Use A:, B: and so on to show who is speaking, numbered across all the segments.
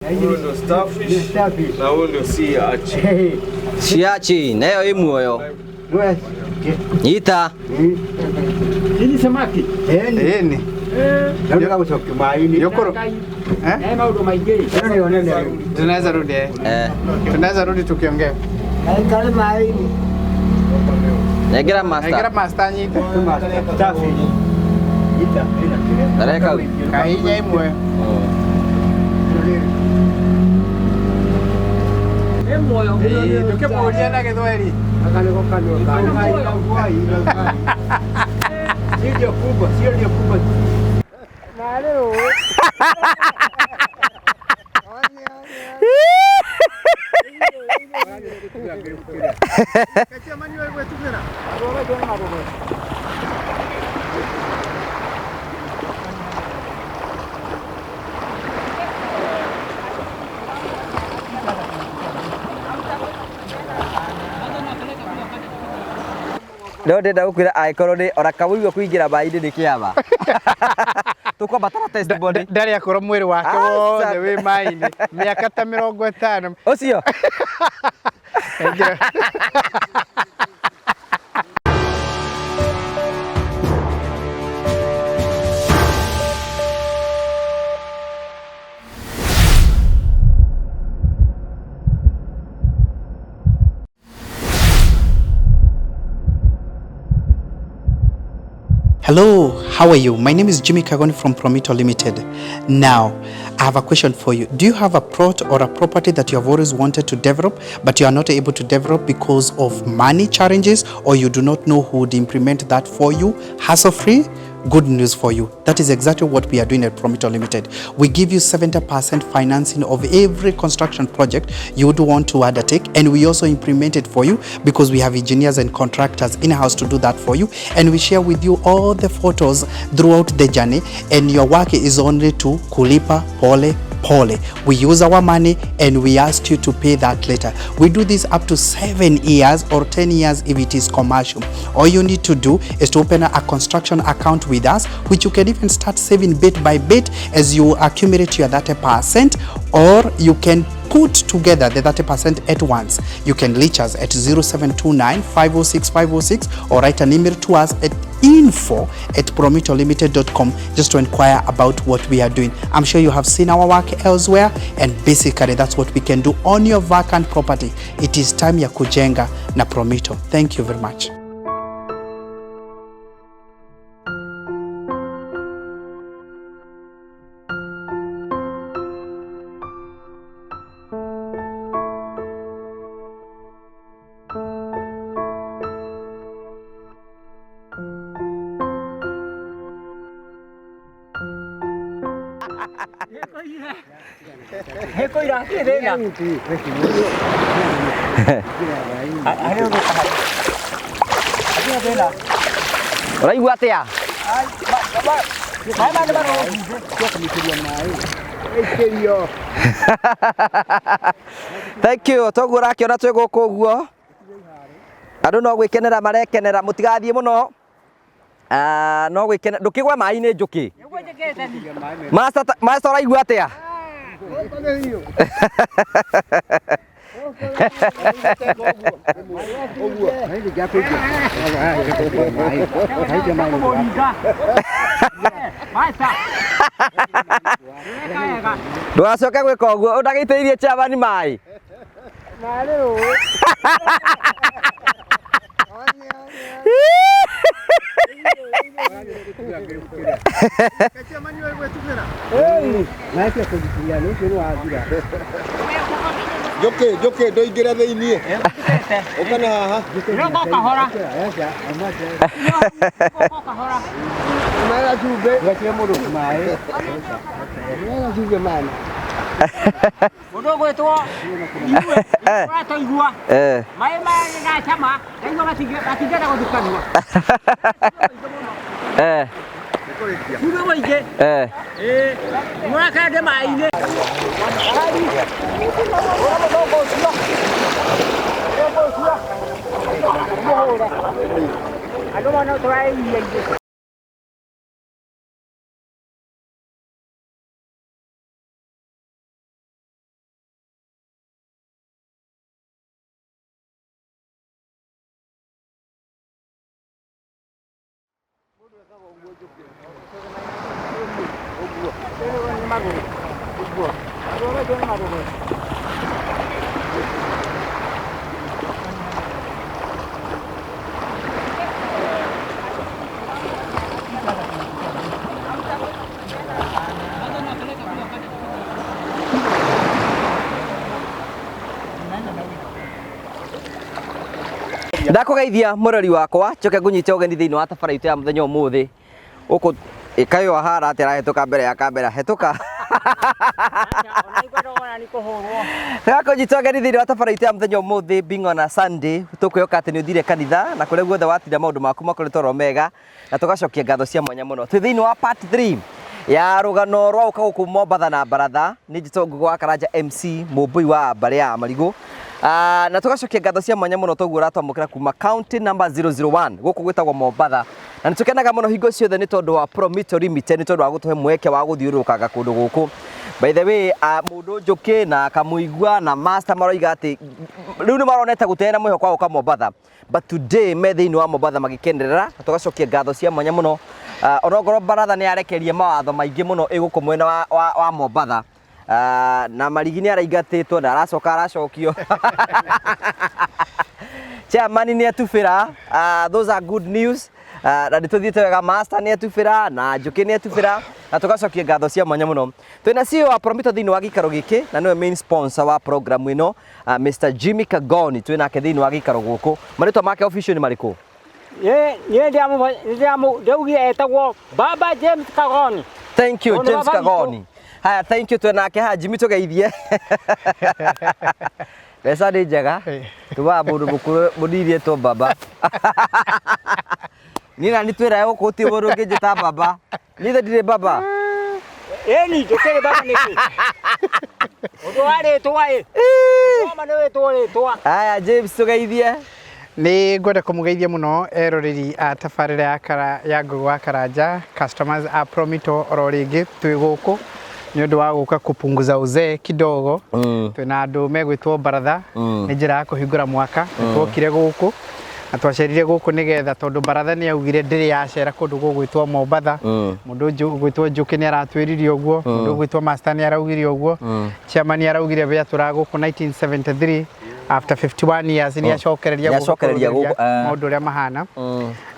A: Huyo ndio starfish na huyo ndio sea urchin.
B: Ciaci nayo ĩ muoyo. Nyita.
C: Hii samaki.
D: Ĩni. Yokoro.
C: Eh, maũndũ maingĩ.
D: Tunaweza rudi eh.
B: Eh.
D: Tunaweza rudi tukiongea.
B: Nengera
D: Nengera
B: master.
D: master nyite.
B: Tareka.
D: Kahinya imwe. Tukimuuria na Gĩthweri.
B: No ndenda gukwira angĩkorwo nĩ ona kamũigua kũingĩra maĩ-inĩ nĩ kĩama. Tũkwamba ta testimony.
D: Ndarĩ akorwo mwĩrĩ wake
B: Aca.
D: wothe wĩ maĩ-inĩ mĩaka ta 50.
B: Ũcio.
D: Aingĩra.
E: Hello, how are you? My name is Jimmy Kagoni from Promito Limited. Now, I have a question for you. Do you have a plot or a property that you have always wanted to develop, but you are not able to develop because of money challenges, or you do not know who would implement that for you hassle-free? Good news for you. That is exactly what we are doing at Promito Limited. We give you 70% financing of every construction project you would want to undertake, and we also implement it for you because we have engineers and contractors in-house to do that for you, and we share with you all the photos throughout the journey, and your work is only to kulipa pole pole. We use our money and we ask you to pay that later. We do this up to 7 years or 10 years if it is commercial. All you need to do is to open a construction account with us, which you can even start saving bit by bit as you accumulate your 30%, or you can put together the 30% at once. You can reach us at 0729 506 506 or write an email to us at info@promitolimited.com just to inquire about what we are doing. I'm sure you have seen our work elsewhere, and basically that's what we can do on your vacant property. It is time ya kujenga na Promito. Thank you very much.
B: Ũraigua atĩa? Thank you. Toguo ũrakĩona twĩ gũkũ ũguo. Andũ no gwĩkenera marekenera, mũtigathiĩ mũno. No gwĩkenera, ndũkĩgwe maĩ-inĩ njũkĩ. Master, master ũraigua atĩa? Ndũgacoke gwĩka ũguo, ũndagĩitĩrĩirie chairman maĩ.
A: Njoke njoke ndoingĩre thĩiniĩ. Ũka na haha.
C: Mũndũ ũgwĩtwo Igue, ũratoigua.
B: Eh.
C: Maĩ maya na cama, ndaigua matingĩenda gũthukanua.
B: Eh.
C: Cumbĩ mũingĩ.
B: Eh.
C: Ĩĩ. Mũrakara ndĩ maĩ-inĩ. Andũ mona tũraĩ iria-inĩ.
B: Ndakugeithia murori wakwa njoke ngunyite ugeni thiini wa tabara itu ya muthenya umuthi uku ikayo ahara atia arahetũka mbere ya kamera hetũka. Ndakũnyita ũgeni thĩinĩ wa tabara itũ ya mũthenya ũmũthĩ, being on a Sunday, tũkwĩhoka atĩ nĩ ũthire kanitha na kũrĩa guothe watinda maũndũ maku makoretwo oro mega na tũgacokia ngatho cia mwanya mũno. Twĩ thĩinĩ wa part 3 ya rũgano rwa gũka gũkũ Mombatha na baratha. Nĩ njĩtwo Ngũgũ wa Karanja MC mũmbũi wa mbarĩ ya Marigũ. Na tũgacokia ngatho cia mwanya mũno toguo ũratwamũkĩra kuma county number 001 gũkũ gwĩtagwo Mombatha, na nĩ tũkenaga mũno hingo ciothe nĩ tondũ wa Promito Limited, nĩ tondũ wa gũtũhe mweke wa gũthiũrũrũkanga kũndũ gũkũ. By the way, mũndũ Njũkĩ na Kamũigua na Master maroiga atĩ rĩu nĩ maronete gũtirĩ na mwĩhoko wa gũka Mombatha, but today me thĩinĩ wa Mombatha magĩkenerera, na tũgacokia ngatho cia mwanya mũno. Onokorwo baratha nĩ yarekerie mawatho maingĩ mũno ĩ gũkũ mwena wa Mombatha, na Marigi nĩ araingatĩtwo na aracoka aracokio, chairman nĩ atubĩra. Those are good news. Na nĩ tũthiĩte wega. Master nĩ atubĩra na Njũkĩ nĩ atubĩra, na tũgacokia ngatho cia mwanya mũno. Twĩna CEO wa Promito thĩinĩ wa gĩikaro gĩkĩ na nĩwe main sponsor wa program ĩno, Mr Jimmy Kagoni, twĩ nake thĩinĩ wa gĩikaro gũkũ. Marĩtwa make official nĩ marĩkũ?
C: Niĩ ndaugire etagwo Baba James Kagoni.
B: Thank you.
C: Ũyũ nĩ
B: James
C: baba witũ.
B: Kagoni. Haya, thank you. Twĩ nake haha. Jimmy, tũgeithie. Mbeca nĩ njega, tumaga mũndũ mũkũrũ mũnini etwo baba. Niĩ na nĩ twĩrae gũkũ gũtirĩ mũndũ ũngĩnjĩta baba. Niĩ thĩ ndirĩ baba.
C: Ĩni ndũkĩrĩ baba nĩkĩ? Ũndũ wa rĩtwa ĩ. Wama nĩ wĩtwo rĩtwa.
B: Haya, James, tũgeithie.
D: Nĩ ngwenda kũmũgeithia mũno eroreri a tabarĩra ya kara ya Ngũgũ wa Karanja, customers a Promito. Oro rĩngĩ twĩ gũkũ nĩ ũndũ wa gũka kupunguza uzee kidogo. Twĩna andũ megwĩtwo baratha. Nĩ njĩra ya kũhingũra mwaka nĩ twokire gũkũ na twacerire gũkũ nĩgetha, tondũ baratha nĩ yaugire ndĩrĩ yacera kũndũ gũgwĩtwo Mombatha. Mũndũ ũgwĩtwo Njũkĩ nĩ aratwĩrire ũguo, mũndũ ũgwĩtwo Master nĩ araugire ũguo, chairman nĩ araugire bĩatũra gũkũ 1973, after 51 years nĩ acokereria
B: Nĩ acokereria gũkũ, eh.
D: maũndũ ũrĩa mahana.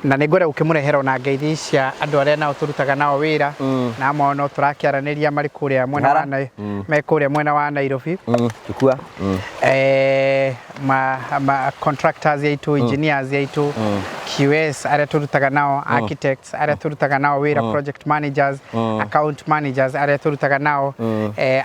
D: Na nĩ ngwenda gũkĩmũrehera ona ngeithi cia andũ arĩa nao tũrutaga nao wĩra, na amwe no tũrakĩaranĩria marĩ kũrĩa mwena wa
B: Hara.
D: me kũrĩa mwena wa Nairobi.
B: Chukua.
D: Ma contractors aitũ, engineers aitũ, QS arĩa tũrutaga nao, architects arĩa tũrutaga nao wĩra, project managers, account managers arĩa tũrutaga nao,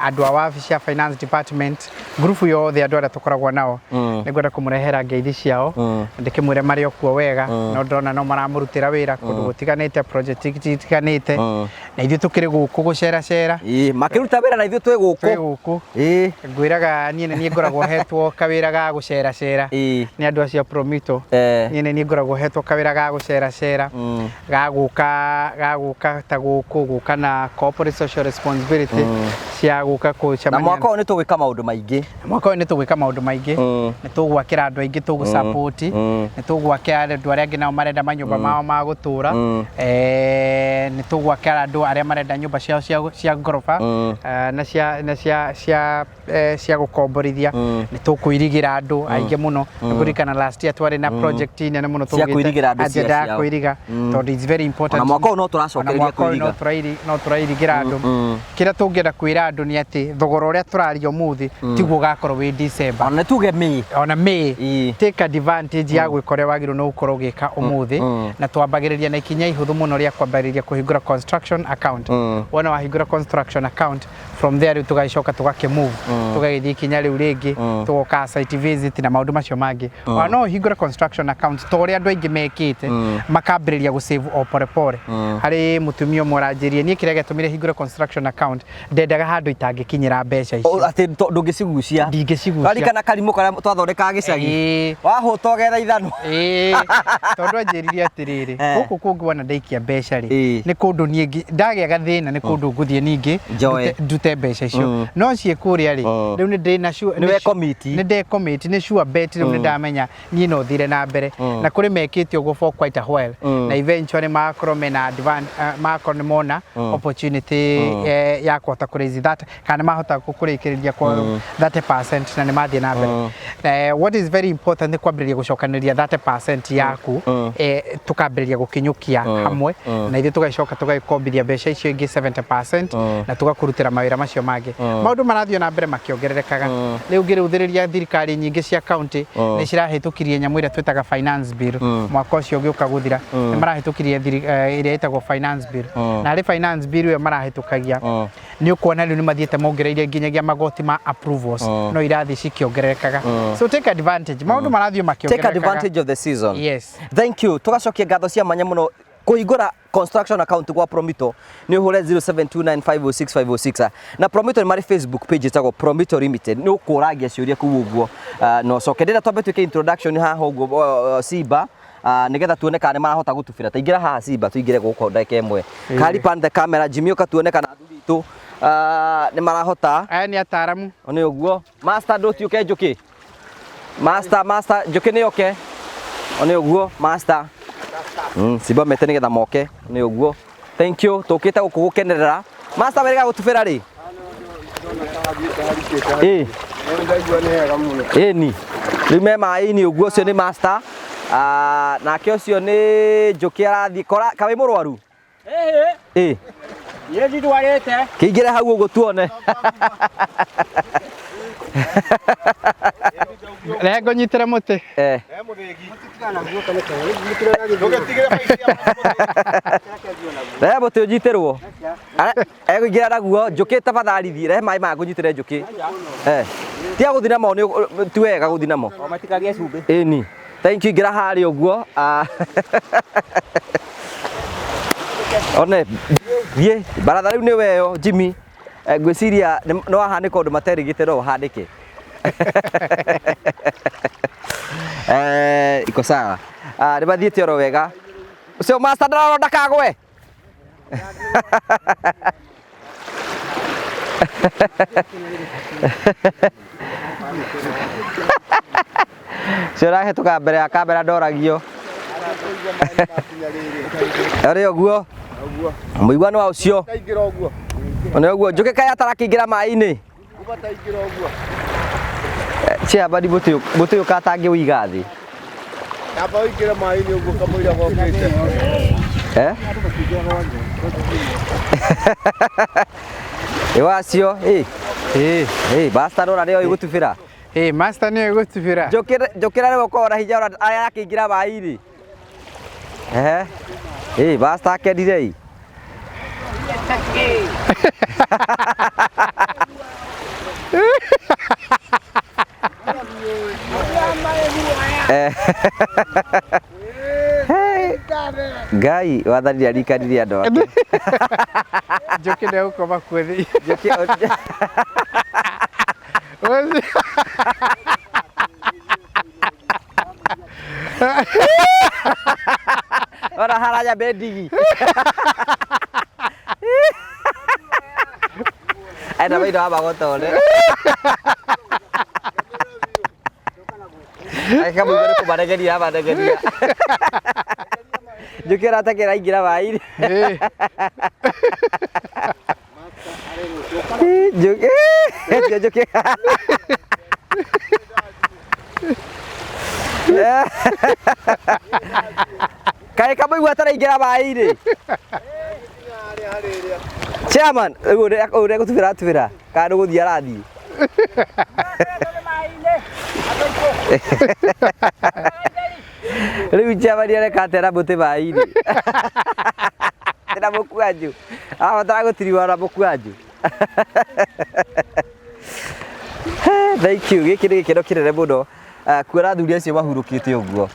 D: andũ a wabici ya finance department, ngurubu yothe andũ arĩa tũkoragwo nao, nĩ ngwenda kũmũrehera ngeithi ciao, ndĩkĩmwĩre marĩ o kuo wega. No ndĩrona no maramũrutĩra wĩra kũndũ gũtiganĩte, project itiganĩte, na ithuĩ tũkĩrĩ gũkũ gũceracera.
B: Ĩĩ, makĩruta wĩra na ithuĩ twĩ
D: Twĩ
B: gũkũ.
D: Gũkũ.
B: Ĩĩ.
D: Ngwĩraga niĩ nĩ niĩ ngoragwo hetwo kawĩra ga gũceracera nĩ andũ acio a Promito. Niĩ nĩ niĩ ngoragwo hetwo kawĩra ga gũceracera, ga gũka ta gũkũ gũka na corporate social responsibility cia gũka
B: Na
D: kũcemania.
B: mwaka ũyũ nĩ tũgwĩka maũndũ maingĩ.
D: Mwaka ũyũ nĩ tũgwĩka maũndũ maingĩ. Nĩ tũgwakĩra andũ aingĩ, tũgũ-support, nĩ tũgwakĩra andũ arĩa angĩ nao marenda manyũmba mao ma gũtũra, nĩ tũgwakĩra andũ arĩa marenda nyũmba ciao cia ngoroba, na cia gũkomborithia. Nĩ tũkũirigĩra andũ aingĩ mũno. Nĩ kũririkana last year twarĩ na project nene mũno
B: Cia kũirigĩra andũ
D: agenda ya
B: ciao.
D: kũiriga, tondũ it's very important.
B: Ona mwaka ũyũ no
D: Ona
B: tũracokereria
D: mwaka ũyũ no
B: kũiriga.
D: no tũrairigĩra andũ. Kĩrĩa tũngĩenda kwĩra andũ nĩ atĩ thogora ũrĩa tũraria ũmũthĩ tiguo ũgakorwo wĩ December.
B: Ona nĩ tuge May.
D: Ona May. Take advantage ya gwĩka ũrĩa wagĩrĩirwo nĩ gũkorwo ũgĩka ũmũthĩ. Na twambagĩrĩria na ikinya ihũthũ mũno rĩa kwambĩrĩria kũhingũra construction account. Wona wahingũra construction account, from there rĩu tũgagĩcoka tũgakĩmove, tũgagĩthiĩ ikinya rĩu rĩngĩ, tũgoka site visit na maũndũ macio mangĩ. Ona no ũhingũre construction account ta ũrĩa andũ aingĩ mekĩte, makambĩrĩria gũsave o pore pore. Harĩ mũtumia ũmwe ũranjĩrire, niĩ kĩrĩa gĩatũmire hingũre construction account, ndendaga handũ itangĩkinyĩra mbeca icio.
B: Atĩ ndũngĩcigucia.
D: Ndingĩcigucia.
B: Warikana karimũ karĩa twathondekaga gĩcagi?
D: Ĩĩ.
B: Wahũta ũgetha ithanwa.
D: Ĩĩ, tondũ anjĩrire Ndeciria atĩrĩrĩ, gũkũ kũngĩ wona ndaikia mbeca rĩ, nĩ kũndũ niĩ ndagĩa gathĩna nĩ kũndũ ngũthiĩ ningĩ
B: Njoe.
D: ndute mbeca icio. No ciĩ kũrĩa rĩ, rĩu nĩ ndĩna sure.
B: Nĩ we-commit.
D: Nĩ nde-commit, nĩ sure bet. Rĩu nĩ ndamenya niĩ no thire na mbere, na kũrĩ mekĩte ũguo for quite a while, na eventually magakorwo mena magakorwo nĩ mona opportunity ya kũhota kũ raise that, kana mahota kũrĩkĩrĩria kwa 30% na nĩ mathiĩ na mbere. What is very important nĩ kwambĩrĩria gũcokanĩrĩria 30% yaku, tũkambĩrĩria gũkinyũkia hamwe na ithuĩ, tũgacoka tũgagĩkombithia mbeca icio ingĩ 70% na tũgakũrutĩra mawĩra macio mangĩ. Maũndũ marathiĩ na mbere makĩongererekaga. Rĩu ngĩrũthĩrĩria, thirikari nyingĩ cia county nĩ cirahĩtũkirie nyamũ ĩrĩa twĩtaga finance bill. Mwaka ũcio ũgĩũka gũthira nĩ marahĩtũkirie ĩrĩa ĩtagwo finance bill, na harĩ finance bill ĩyo marahĩtũkagia, nĩ ũkuona rĩu nĩ mathiĩte mongereire nginyagia magoti ma approvals, no irathiĩ cikĩongererekaga. So take advantage, maũndũ marathiĩ
B: Take
D: makĩongererekaga.
B: Advantage of the season.
D: Yes.
B: Thank you. Tugacokia ngatho cia mwanya muno. Kũhingũra construction account gwa Promito nĩ ũhũre 0729506506, na Promito nĩ marĩ Facebook page ĩtagwo Promito Limited. Nĩ ũkũragia ciũria kũu ũguo na ũcoke ndĩrenda twambe twĩke introduction haha ũguo, Simba, nĩgetha tuone kana nĩ marahota gũtubĩra. Taingĩra haha, Simba, tũingĩre gũkũ ndagĩka ĩmwe. Kari pan the camera, Jimmy, ũka tuone kana athuri itũ nĩ marahota.
D: Aya nĩ ataramu.
B: Nĩ ũguo, master, ndũtiũke njũkĩ. Master, master, njũkĩ nĩ oke. Nĩ ũguo, master. Simba mete nĩgetha moke. Nĩ ũguo, thank you. Tũkĩte gũkũ gũkenerera. Master, wĩrĩga gũtubĩra rĩ? Ĩ.
A: Ndaigua nĩ hega mũno.
B: Ĩni rĩu me maĩ-inĩ ũguo. Ũcio nĩ master. Ah, nake ũcio nĩ njũkĩ arathiĩ kora kawĩ mũrwaru.
C: Ĩhĩ.
B: Ĩ.
C: Niĩ ndindwarĩte.
B: Kĩingĩre hau ũguo tuone.
D: Rehe ngũnyitĩre mũtĩ.
B: Eh.
A: Ndũgetigĩre maicia.
B: Rehe mũtĩ ũnyitĩrwo. Egũingĩra naguo. Njũkĩ, tafadhali thiĩ rehe maĩ maya ngũnyitĩre njũkĩ. Eh. Tiga gũthiĩ namo, ti wega gũthiĩ namo.
C: O matikagie cumbĩ.
B: Ĩni, thank you. Ingĩra harĩa ũguo. Ah. One thiĩ baratha rĩu nĩ weyo, Jimmy. Ngwĩciria no wahanĩka ũndũ materĩgĩte, no ũhanĩke. Iko sawa. Ah, nĩ mathiĩte oro wega. Ũcio master ndarora ndakagwe. Ũcio ũrahĩtũka mbere ya kamera ndoragio. Arĩ ũguo mũiguano wa ũcio.
A: Taingĩra ũguo.
B: Nĩ ũguo njũkĩ kaĩ atarakĩingĩra maĩ-inĩ.
A: Uba taingĩra ũguo.
B: Ciambani mũtĩ mũtĩ ũyũ katangĩũiga thĩ.
A: Amba ũingĩre maĩ-inĩ ũguo kamũira gokĩte.
B: Eh? Ĩ wacio ĩ.
D: Ĩ.
B: Ĩ basta rora nĩyo ĩgũtubĩra.
D: Ĩ, master nĩyo ĩgũtubĩra.
B: Njũkĩra njũkĩra rĩu ũkorwo na hinya ũrĩa arĩa arakĩingĩra maĩ-inĩ. Ehe. Ĩ basta akenire ĩ. Eh. Hey. Ngai wathani nĩ arikanirie andũ ake.
D: Njũkĩ ndegũkoma kuo thĩ.
B: Njũkĩ. Ora haraya bendigi. Ena maitho wa magotore. Akamũigua nĩ kũmaregeria amaregeria. Njũkĩ ũratakĩra ingĩra maĩ-inĩ.
D: Ĩ.
B: Njũkĩ. Njũkĩ. Kaĩ kamũigua ataraingĩra maĩ-inĩ. Chairman, rĩu ũrĩa ũrĩa gũtubĩra atubĩra kana nĩ gũthiĩ arathiĩ. Rĩu chairman areka atĩa na mũtĩ maĩ-inĩ? Na mũkwanjũ. Arabatara gũtiriwa na mũkwanjũ. Thank you. Gĩkĩ nĩ gĩkeno kĩnene mũno, kuona athuri acio mahurũkĩte ũguo.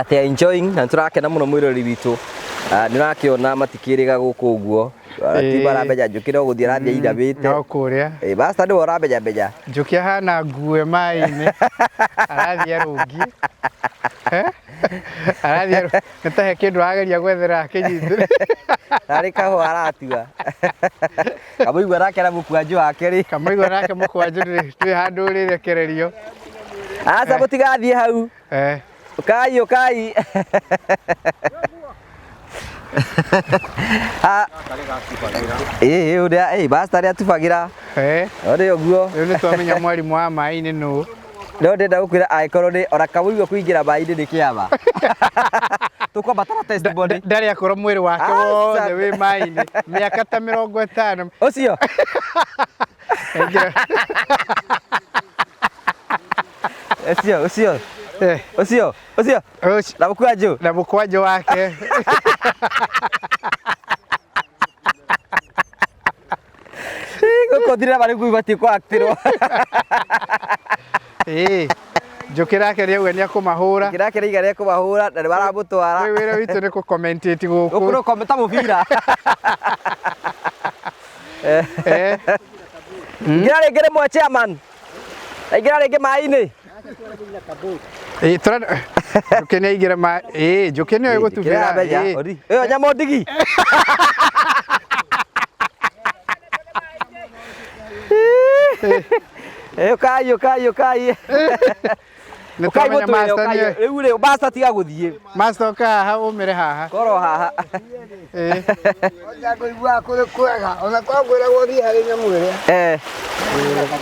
B: They are enjoying na nĩtũrakena mũno. Mwĩroreri witũ, nĩ ũrakĩona matikĩrĩga gũkũ ũguo. Ti maramenya njũkĩ no gũthiĩ arathiĩ ainamĩte.
D: No kũrĩa.
B: Eh, master nĩwe ũramenya menya.
D: Njũkĩ ahana ngue maĩ-inĩ arathiĩ arũngiĩ. Eh? Arathiĩ nĩ ta he kĩndũ ageria gwethera akĩnyitĩre.
B: Arĩ kahũa aratua. Kamũigua nake na mũkwanjũ wake rĩ.
D: Kamũigua nake mũkwanjũ ndũrĩ handũ ũrĩrekererio.
B: Aca mũtigathiĩ hau.
D: Eh.
B: Ũkai ũkai. Ah. Ĩĩ ũrĩa ĩĩ basta arĩa atubagĩra.
D: Eh.
B: Ũrĩ ũguo.
D: Rĩu nĩ twamenya mwarimũ wa maĩ-inĩ nũ.
B: No ndĩrenda gũkwĩra angĩkorwo nĩ ona kamũigua kũingĩra maĩ-inĩ nĩ kĩama. Tũkwambatara testimony.
D: Ndarĩ akorwo mwĩrĩ wake
B: Aca.
D: wothe wĩ maĩ-inĩ mĩaka ta 50.
B: Ũcio.
D: Aingĩra.
B: Ũcio ũcio.
D: Eh.
B: Ũcio ũcio.
D: Ũcio.
B: Na mũkwanjũ.
D: Na mũkwanjũ wake.
B: Gũkũ thirira marĩ ibatiĩ kũaktĩrwo.
D: Ĩĩ. Njũkĩ nake nĩauga nĩekũmahũra.
B: Njũkĩ nake nĩauga nĩekũmahũra na nĩmaramũtwara.
D: Rĩu wĩra witũ nĩ kũ-commentate gũkũ.
B: Gũkũ nĩ gũkomenta mũbira.
D: Eh.
B: Ingĩra rĩngĩ rĩmwe chairman. Ingĩra rĩngĩ maĩ-inĩ.
D: Ĩĩ tũra Njũkĩ nĩaingĩra ma ĩĩ Njũkĩ nĩoĩ gũtubĩra.
B: Ĩĩ. Ĩyo nyamũ ndigi. Ũkai ũkai ũkai.
D: Nĩ
B: Ũkai
D: twamenya
B: mũtwĩre
D: master
B: ũkai.
D: nĩoĩ.
B: Rĩu rĩ master tiga gũthiĩ.
D: Master ũka haha ũmĩre haha.
B: Korwo haha.
D: Ĩĩ.
A: Ona ngũiguaga kũrĩ kwega ona kwangwĩragwo thiĩ harĩ nyamũ ĩrĩa.
B: Eh.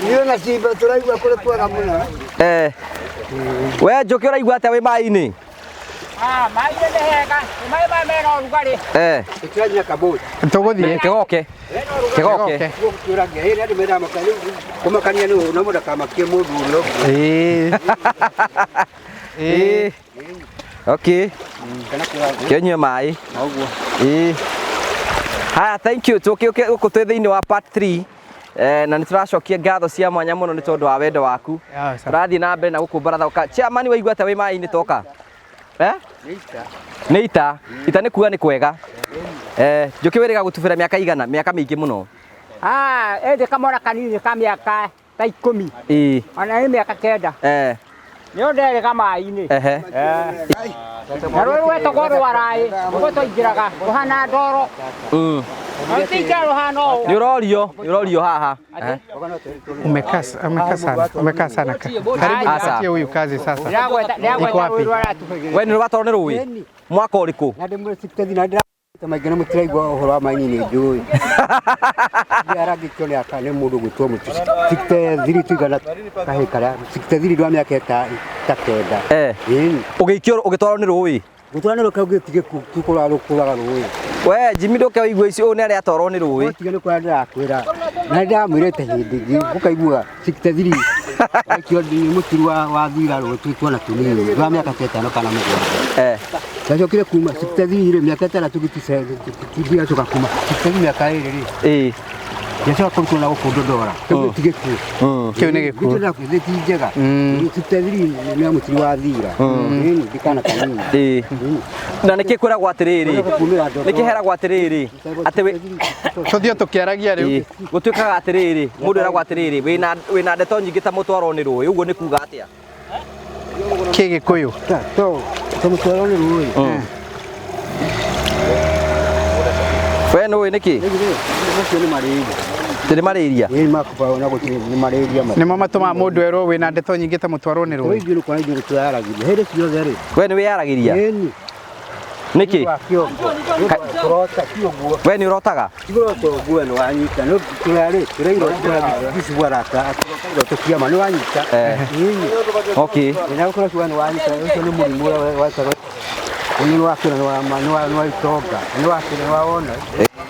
A: Niĩ na cimba tũraigua kũrĩ kwega mũno.
B: Eh. We Njũkĩ ũraigua atĩa wĩ maĩ-inĩ?
C: Ah, maĩ nĩ hega. Maĩ maya mena ũrugarĩ.
B: Eh.
A: Tũtiranyua kabũti.
D: Tũgũthiĩ.
B: Kĩgoke. Kĩgoke.
A: Gũkũragia hĩndĩ andũ mendaga kũmakania nĩ ũũ no mũndakamakie mũndũ ũrĩa ũngĩ.
D: Ĩĩ.
B: Ĩĩ. Okay. Kĩnyue maĩ.
A: Ũguo.
B: Ĩĩ. Haya, thank you. Tũkĩũke gũkũ twĩ thĩinĩ wa part 3. Eh, na nĩ tũracokia ngatho cia mwanya mũno nĩ tondũ wa wendo waku.
D: Ah, sawa.
B: Tũrathiĩ na mbere na gũkũ baratha ũka. Chairman waigua atĩa wĩ maĩ-inĩ toka? Eh? Nĩ ita. Ita nĩ kuga nĩ kwega. Eh, Njũkĩ wĩrĩga gũtubĩra mĩaka igana, mĩaka mĩingĩ mũno.
C: Ah, ĩndĩ kamwana kanini ka mĩaka ta 10.
B: Ĩĩ.
C: Ona nĩ mĩaka 9.
B: Eh.
C: Nĩo nderĩga maĩ-inĩ.
B: Ehe.
C: Na rũĩ rwetagwo rwaraĩ, nĩguo twaingĩraga, rũhana ndoro. Na rũtingĩra rũhana ũũ.
B: Nĩ ũrorio, nĩ ũrorio haha. Eh.
D: Umekaa umekaa sana. Umekaa sana. Karibu
B: Asa.
D: nipatie huyu kazi sasa.
C: Ndĩragweta
D: Iko
C: ndĩragweta
D: wapi?
C: rũĩ rwaratubagĩra.
B: We nĩ rwatwarwo nĩ rũĩ? Mwaka ũrĩkũ?
A: Na ndĩmwĩre sikitezi na ndĩra maingĩ na mũtiraigua ũhoro wa maĩ-inĩ nĩ njũĩ. Ndiarangĩkio nĩ aka nĩ mũndũ gwĩtwo mũtu 63 tuigana kahĩĩ karĩa 63 rwa mĩaka ta 9.
B: Eh.
A: Ĩĩ.
B: Ũgĩikio ũgĩtwarwo nĩ rũĩ?
A: Gũtwara nĩ rũkau gĩtige kũraga rũkũraga rũĩ.
B: We Jimmy ndũke ũigue ici ũyũ nĩ arĩa atwarwo nĩ rũĩ.
A: Tiga nĩ kũrĩa ndĩrakwĩra. Na ndĩramwĩrĩte hĩndĩ ĩngĩ ũkaigua 63 aikio nĩ mũtiru wa thira rũĩ twĩ twana tũnini rwa mĩaka ta 5 kana 7.
B: Eh.
A: Ndacokire kuma 63 rĩ mĩaka 6 ndigacoka kuma 63 mĩaka 2 rĩ.
B: Ĩĩ.
A: Ndiacoka kũrutwo na gũkũ Ndondora. Kĩu ti gĩkuũ.
D: Kĩu nĩ gĩkuũ.
A: Gĩkuũ ndĩrakwĩra ti njega. 63 nĩ ya mũtiru wa thira. Ĩĩ ndikana kanini.
B: Ĩĩ. Na nĩkĩ kwĩragwo atĩrĩrĩ?
A: Kumĩra Ndondora.
B: Nĩkĩ heragwo atĩrĩrĩ? Atĩ wĩ
D: Tũthiĩ tũkĩaragia rĩu.
B: Ĩĩ. Gũtuĩkaga atĩrĩrĩ, mũndũ eragwo atĩrĩrĩ, wĩna ndeto nyingĩ ta mũtwarwo nĩ rũĩ, ũguo nĩ kuga atĩa?
D: Kĩ Gĩkũyũ?
A: To mũtwarwo nĩ rũĩ.
B: We nĩ ũĩ nĩkĩ?
A: Macio nĩ marĩria.
B: Atĩ nĩ marĩria?
A: Ĩĩ makuba na gũtirĩ nĩ marĩria ma.
D: Nĩmo matũmaga mũndũ erwo wĩna ndeto nyingĩ ta mũtwarwo nĩ
A: Rũĩ
D: rũĩ.
A: ithuĩ nĩ kuona ithuĩ nĩ twĩyaragĩria. Hĩndĩ ciothe rĩ.
B: We nĩ wĩyaragĩria?
A: Ĩni.
B: Nĩkĩ?
A: Wa kĩongo. Kũrota ti ũguo.
B: We nĩ ũrotaga?
A: Kũrota ũguo nĩ wanyita. Nĩ tũrarĩ tũrairwo tũragicigua rata. Iroto cia ma nĩ wanyita.
B: Eh.
A: Ĩni.
B: Okay.
A: Na gũkorwo ciuga nĩ wanyita ũcio nĩ mũrimũ ũrĩa wetagwo nĩ wa kĩro nĩ wa nĩ wa nĩ wa itonga nĩ wa kĩro nĩ wa wona.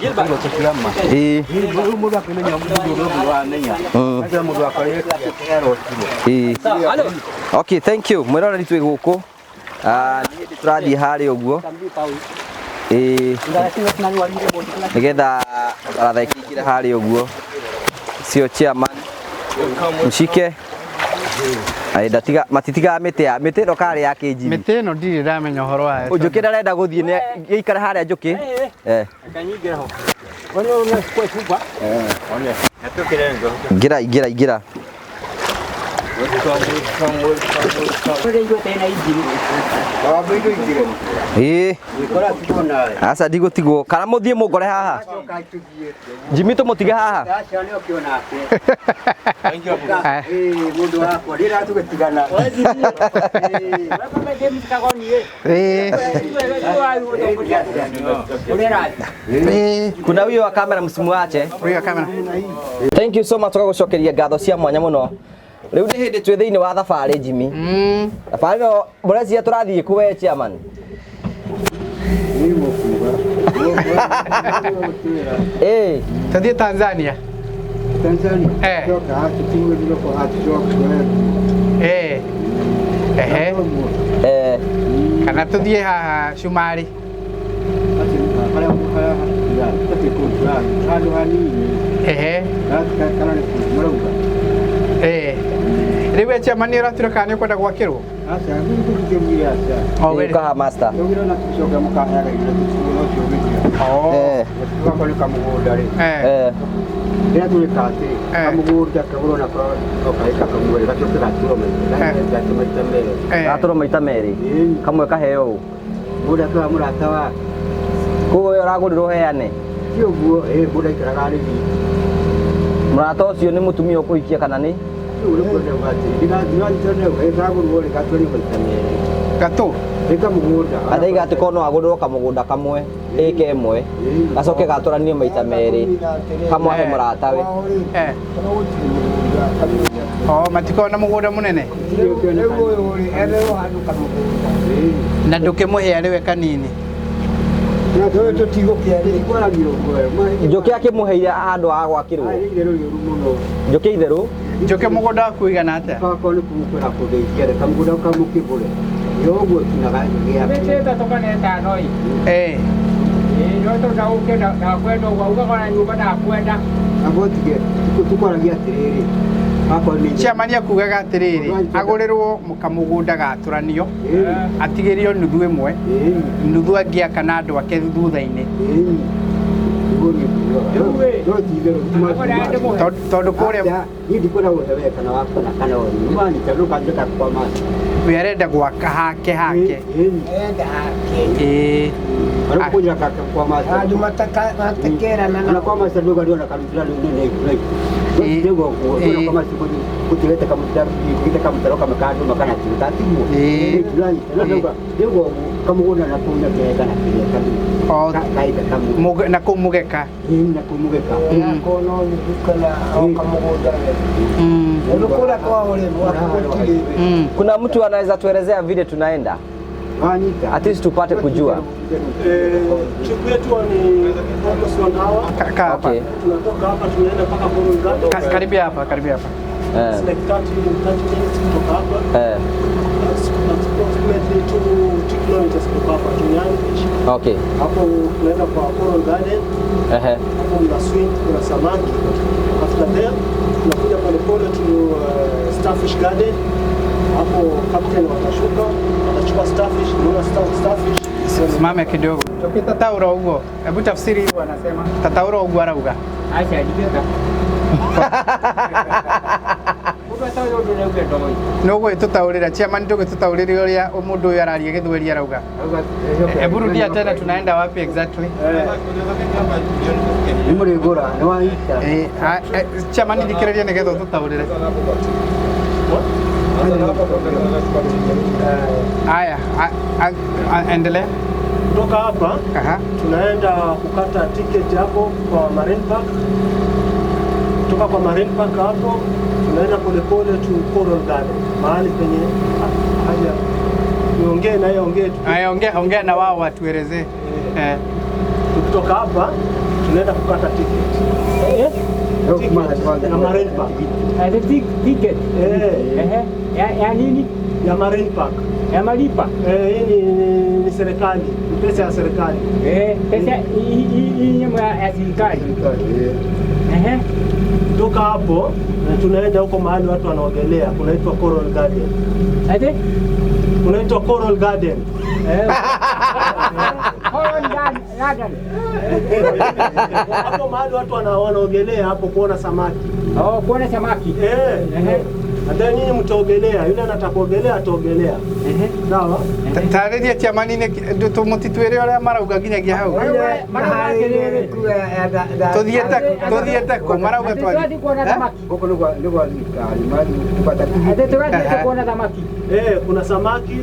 A: Iroto cia ma.
B: Ĩĩ.
A: Rĩu mũndũ akĩmenya mũndũ ũrĩa ũngĩ wamenya. Acio mũndũ akorĩte arotirwo.
B: Ĩĩ. Okay, thank you. Mwĩroreri twĩ gũkũ. Ah, nĩ hĩndĩ tũrathiĩ harĩa ũguo. Ĩĩ. Nĩgetha baratha ĩkĩingĩre harĩa ũguo. Cio chairman. Mshike. Ai ndatiga matitigaga mĩtĩ ya mĩtĩ ĩno karĩ ya kĩnjini.
D: Mĩtĩ ĩno ndirĩ ndamenya ũhoro wayo.
B: Njũkĩ ndarenda gũthiĩ nĩ gĩikare harĩa Njũkĩ. Eh. Ingĩra ingĩra ingĩra.
A: Welcome, welcome, welcome.
B: Ĩĩ. Aca ndigũtigwo kana mũthiĩ mũngore haha. Jimmy tũmũtige haha.
A: Mũndũ wakwa rĩrĩa tũgĩtigana.
D: Eh.
B: Kuna huyo wa kamera msimuache.
D: Huyo wa kamera.
B: Thank you so much tũgagũcokeria ngatho cia mwanya mũno. Rĩu nĩ hĩndĩ twĩ thĩinĩ wa thabarĩ Jimmy. Thabarĩ ĩno mũreciria tũrathiĩ kũ we chairman? Eh.
D: Tuthiĩ Tanzania.
A: Tanzania.
D: Eh.
A: Coka hatutigwo hatucoka.
D: Eh. Ehe.
B: Eh.
D: Kana tuthiĩ haha Cumari. Ehe. Eh. Rĩu we chairman nĩ ũratura kana nĩ ũkwenda gwakĩrwo? Oh, wĩrĩ.
B: Kaha master.
D: Oh.
B: Eh.
D: Eh.
B: Eh.
D: Eh.
B: Gatũrwo maita merĩ. Kamwe kaheo ũ.
A: Mũndũ akĩoya mũrata wake.
B: Koguo we ũragũrirwo ũheane.
A: Ti ũguo, mũndũ aikaraga arĩ wiki.
B: Mũrata ũcio nĩ mũtumia ũkũhikia kana nĩ?
A: Rĩu nĩ kwenda uga atĩrĩ, ndĩgathiĩ gatũrĩ maita merĩ.
D: Gatũ.
A: Ĩka mũgũnda.
B: Ataiga atĩ korwo no agũrĩrwo kamũgũnda kamwe ĩka ĩmwe gacoke gatũranio maita merĩ kamwe ahe mũratawe.
D: Eh. Oh, matikoragwo na mũgũnda mũnene. Na ndũkĩmũhe arĩ we kanini.
B: Njũkĩ akĩmũheire handũ ha gwakĩrwo. Njũkĩ itherũ.
D: Njũkĩ mũgũnda waku ũigana atĩa? Eh. Chairman akugaga atĩrĩrĩ agũrĩrwo kamũgũnda gatũranio atigĩrio nuthu ĩmwe nuthu angĩaka na andũ ake thutha-inĩ tondũ kũrĩa we arenda gwaka hake hake. Ĩĩ. Oh, na kũu mũgeka.
B: Kuna mtu anaweza tuelezea vile tunaenda? At least tupate kujua.
F: Trip yetu ni almost 1 hour.
D: Kaa hapa.
B: Okay.
F: Tunatoka hapa tunaenda mpaka Coral Garden.
D: Karibia hapa, karibia hapa.
F: It's like 30 minutes kutoka hapa. That's approximately 2 kilometers kutoka hapa Tunyani Beach.
B: Okay.
F: Hapo tunaenda kwa Coral Garden.
B: Ehe.
F: Hapo kuna swim, kuna samaki. After there tunakuja pole pole to Starfish Garden. Hapo captain watashuka, watachukua starfish, unaona starfish.
D: Simame kidogo. Tataura ũguo. Hebu tafsiri hiyo anasema. Tataura ũguo arauga.
C: Aca ndigeka. Mũndũ atoĩ ũndũ nĩ auge ndoĩ.
D: Nĩ ũgwĩtũtaũrĩra chairman ndũgĩtũtaũrĩre ũrĩa mũndũ ũyũ araria gĩthweri arauga. Hebu rudia tena tunaenda wapi exactly?
A: Nĩ mũrĩgũra, nĩ wanyita.
D: Chairman thikĩrĩria nĩgetha ũtũtaũrĩre. Aya, endelea.
F: Kutoka hapa tunaenda kukata tiketi hapo kwa Marine Park. Kutoka kwa Marine Park hapo tunaenda polepole to Coral Garden, mahali penye haja niongee na yeye, ongee tu.
D: Aya, ongea ongea na wao watuelezee. Eh.
F: Tukitoka hapa tunaenda kukata tiketi. Ticket ya Marine Park.
C: Ticket.
F: Eh.
C: Ya nini?
F: Ya Marine Park.
C: Ya malipa.
F: Hii ni serikali, ni pesa ya serikali.
C: Pesa hii ni ya serikali. Ehe.
F: Kutoka hapo tunaenda huko mahali watu wanaogelea, kunaitwa Coral Garden.
C: Ate?
F: Kunaitwa Coral Garden.
C: Coral Garden.
F: Hapo mahali watu wanaogelea hapo kuona samaki.
C: Oh, kuona samaki.
F: Eh. And then nyinyi mtaogelea, yule anataka kuogelea ataogelea. Sawa?
D: Tarĩria chairman-inĩ mũtitwĩre ũrĩa marauga nginyagia hau. Tũthiĩte kũ marauga
C: Atĩ twathiĩ kuona thamaki.
A: Gũkũ nĩ gwa thirikari marathiĩ kũbata
C: Atĩ tũrathiĩte kuona thamaki.
F: Eh, kuna samaki,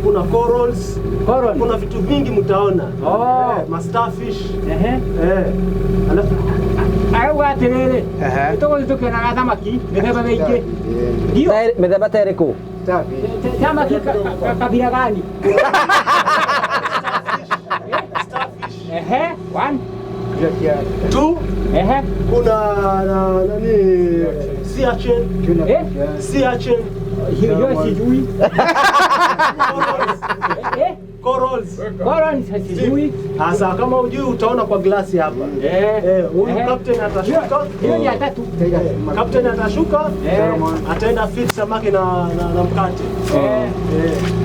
F: kuna corals,
C: Coral.
F: kuna vitu vingi mtaona.
C: Oh.
F: Eh, ma starfish.
C: Ehe.
F: Eh. Alafu
C: Arauga atĩrĩrĩ,
D: Ehe.
C: tũgũthiĩ tũkĩonaga thamaki mĩthemba mĩingĩ. Ndio.
B: Mĩthemba ta ĩrĩkũ?
C: Samaki kabila gani?
F: starfish.
C: Ehe, one.
F: Two,
C: Ehe.
F: kuna na, nani sea urchin,
C: Eh?
F: sea urchin,
C: Hiyo hiyo sijui.
F: corals,
C: Eh?
F: corals.
C: Coral sijui.
F: Sasa kama hujui utaona kwa glasi hapa.
C: Eh.
F: Eh, huyu
C: Ehe.
F: captain atashuka.
C: Hiyo ni ya tatu.
F: Captain atashuka,
C: Eh.
F: ataenda feed samaki na mkate.
C: Eh.
F: Eh.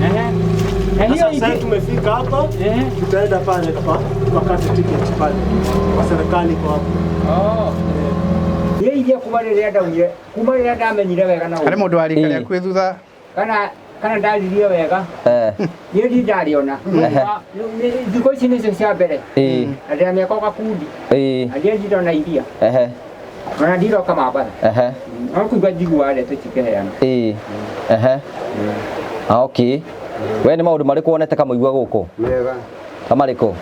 C: Ehe. Na hiyo
F: Sasa sasa
C: ingine.
F: tumefika hapa,
C: Eh.
F: tutaenda pale tukakate tiketi pale kwa serikali kwa hapo.
C: Oh. Ile iria kuma rĩrĩa ndaumire, kuma rĩrĩa ndamenyire wega na
D: Harĩ
C: ũguo.
D: mũndũ wa rika
B: Ĩĩ.
D: rĩaku thutha.
C: Kana ndaririe wega.
B: Eh.
C: Niĩ ndirĩ ndarĩona. Thikũ ici nĩcio cia mbere.
B: Ĩĩ.
C: Na ndĩna mĩaka o gakundi.
B: Ĩĩ.
C: Na ndirĩ ndona iria.
B: Ehe.
C: Ona ndiroka Mombatha.
B: Ehe.
C: No kũigua njiguaga ndeto cikĩheanwo.
B: Ĩĩ. Ehe. Ah, okay. We nĩ maũndũ marĩkũ wonete kamũigua gũkũ?
A: Mega.
B: Ta marĩkũ?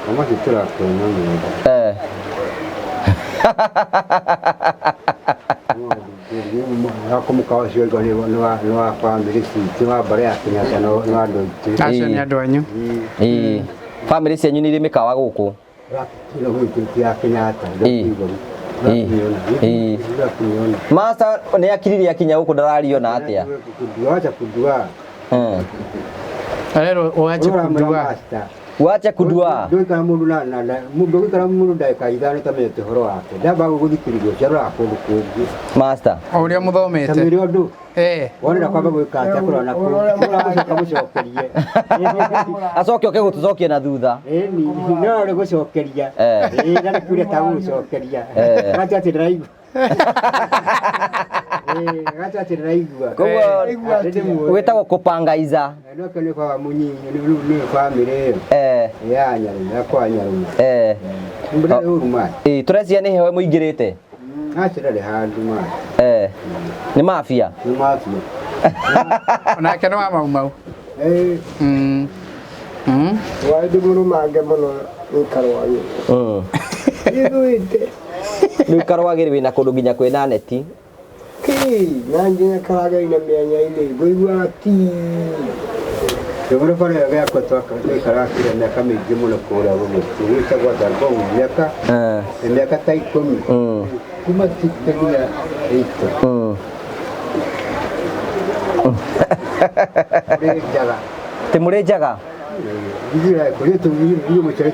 A: Thamaki tũrakĩona mega.
B: Eh.
A: Wako mũkawa ũcio oiga nĩ wa bamĩrĩ citũ wa mbarĩ ya Kenyatta nĩ wa andũ aitũ.
D: Acio nĩ andũ anyu.
B: Ĩĩ. Bamĩrĩ cianyu nĩ irĩ mĩkawa gũkũ?
A: Ĩno gwitũ ya Kenyatta.
B: Ĩĩ. Ĩĩ.
A: Ndakũiona.
B: Master nĩ akiririe akinya gũkũ ndarariona atĩa?
A: Wacha kudua.
B: Eh.
D: Arerwo wache kudua.
B: Wache kudua.
A: Ndũikara mũndũ na mũndũ ũgĩikara mũndũ ndagĩka ithano tamenyete ũhoro wake. Ndamba gũgũthikĩrĩria ũciarora kũndũ kũngĩ.
B: Master.
D: O ũrĩa mũthomete.
A: Tamĩre ũndũ.
D: Eh.
A: Wonera kwamba gwĩka atĩa kũrora na kũu. Ũramũcoka mũcokerie.
B: Acoke oke gũtũcokia na thutha.
A: Ĩni, no rĩ gũcokeria.
B: Eh.
A: Ĩĩ, na nĩ kuria ta gũcokeria.
B: Eh.
A: Gacha atĩ ndĩraigua. Ĩĩ, gacha atĩ ndĩraigua.
B: Koguo wĩtagwo kũpangaiza.
A: No kĩo nĩ kwa mũnyinyi, nĩ bamĩrĩ ĩyo.
B: Eh.
A: Ya Nyarũme, ya kwa Nyarũme.
B: Eh.
A: Mbere ũru ma.
B: Ĩĩ, tũreciria nĩ heho mũingĩrĩte.
A: Acio ndarĩ handũ ma.
B: Eh. Nĩ mafia.
A: Nĩ mafia.
D: Onake nĩ wa Mau Mau.
A: Eh.
D: Mm. Mm.
G: Wai ndimũrũmange mũno nĩkarwagĩ.
B: Mm.
G: Ithuĩte.
B: Rĩu karwagĩrĩ wĩna kũndũ nginya kwĩna neti.
G: Kĩ na nginya karageri na mĩanya-inĩ ngũiguaga ti.
A: Rĩu bara ĩyo gĩakwa twaikaraga kĩrĩa mĩaka mĩingĩ mũno kũrĩa Rũgũtu gwĩtagwo Ngong mĩaka
B: Eh.
A: mĩaka ta ikũmi
B: Mm.
A: kuma 60 nginya 80
B: Mm.
A: Kũrĩ njaga.
B: Tĩ mũrĩ njaga?
A: Ithuĩ kũrĩ ithuĩ mũcere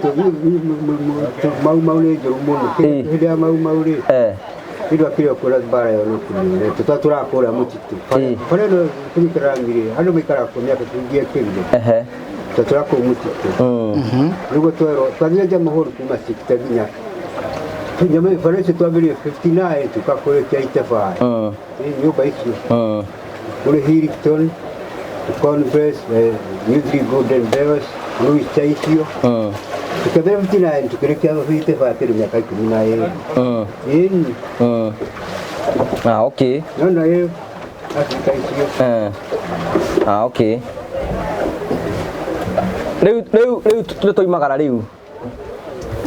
A: Mau Mau nĩ njũru mũno.
B: Ĩĩ.
A: Hĩndĩ ya Mau Mau rĩ
B: Eh.
A: hĩndĩ akĩrĩ kũrĩa mbara ĩyo no kũmĩonete twa tũrakũrĩa mũtitũ.
B: Ĩĩ.
A: Bara ĩno tũgĩikaraga ngiri andũ maikaraga kũu mĩaka tũngĩekĩrire
B: Ehe.
A: twa tũrakũu mũtitũ.
B: Mm.
A: Nĩguo twerwo twathire Jamhuri kuma 60 nginya nyama bara icio twambĩrĩrie 59 tũkakũrĩkia 85.
B: Mm.
A: Nyũmba icio
B: Mm.
A: kũrĩ Hilton, Converse, New Three Golden Bells, Louis Chaisio.
B: Mm.
A: Tukĩambĩrĩria 59 tukĩrĩkia 55 kĩndũ mĩaka ikũmi na ĩrĩ.
B: Mm.
A: Ĩni.
B: Mm. Ah, okay.
A: No na ĩyo Afrika icio.
B: Eh. Ah, okay. Rĩu rĩu rĩu nĩ tũimagara rĩu.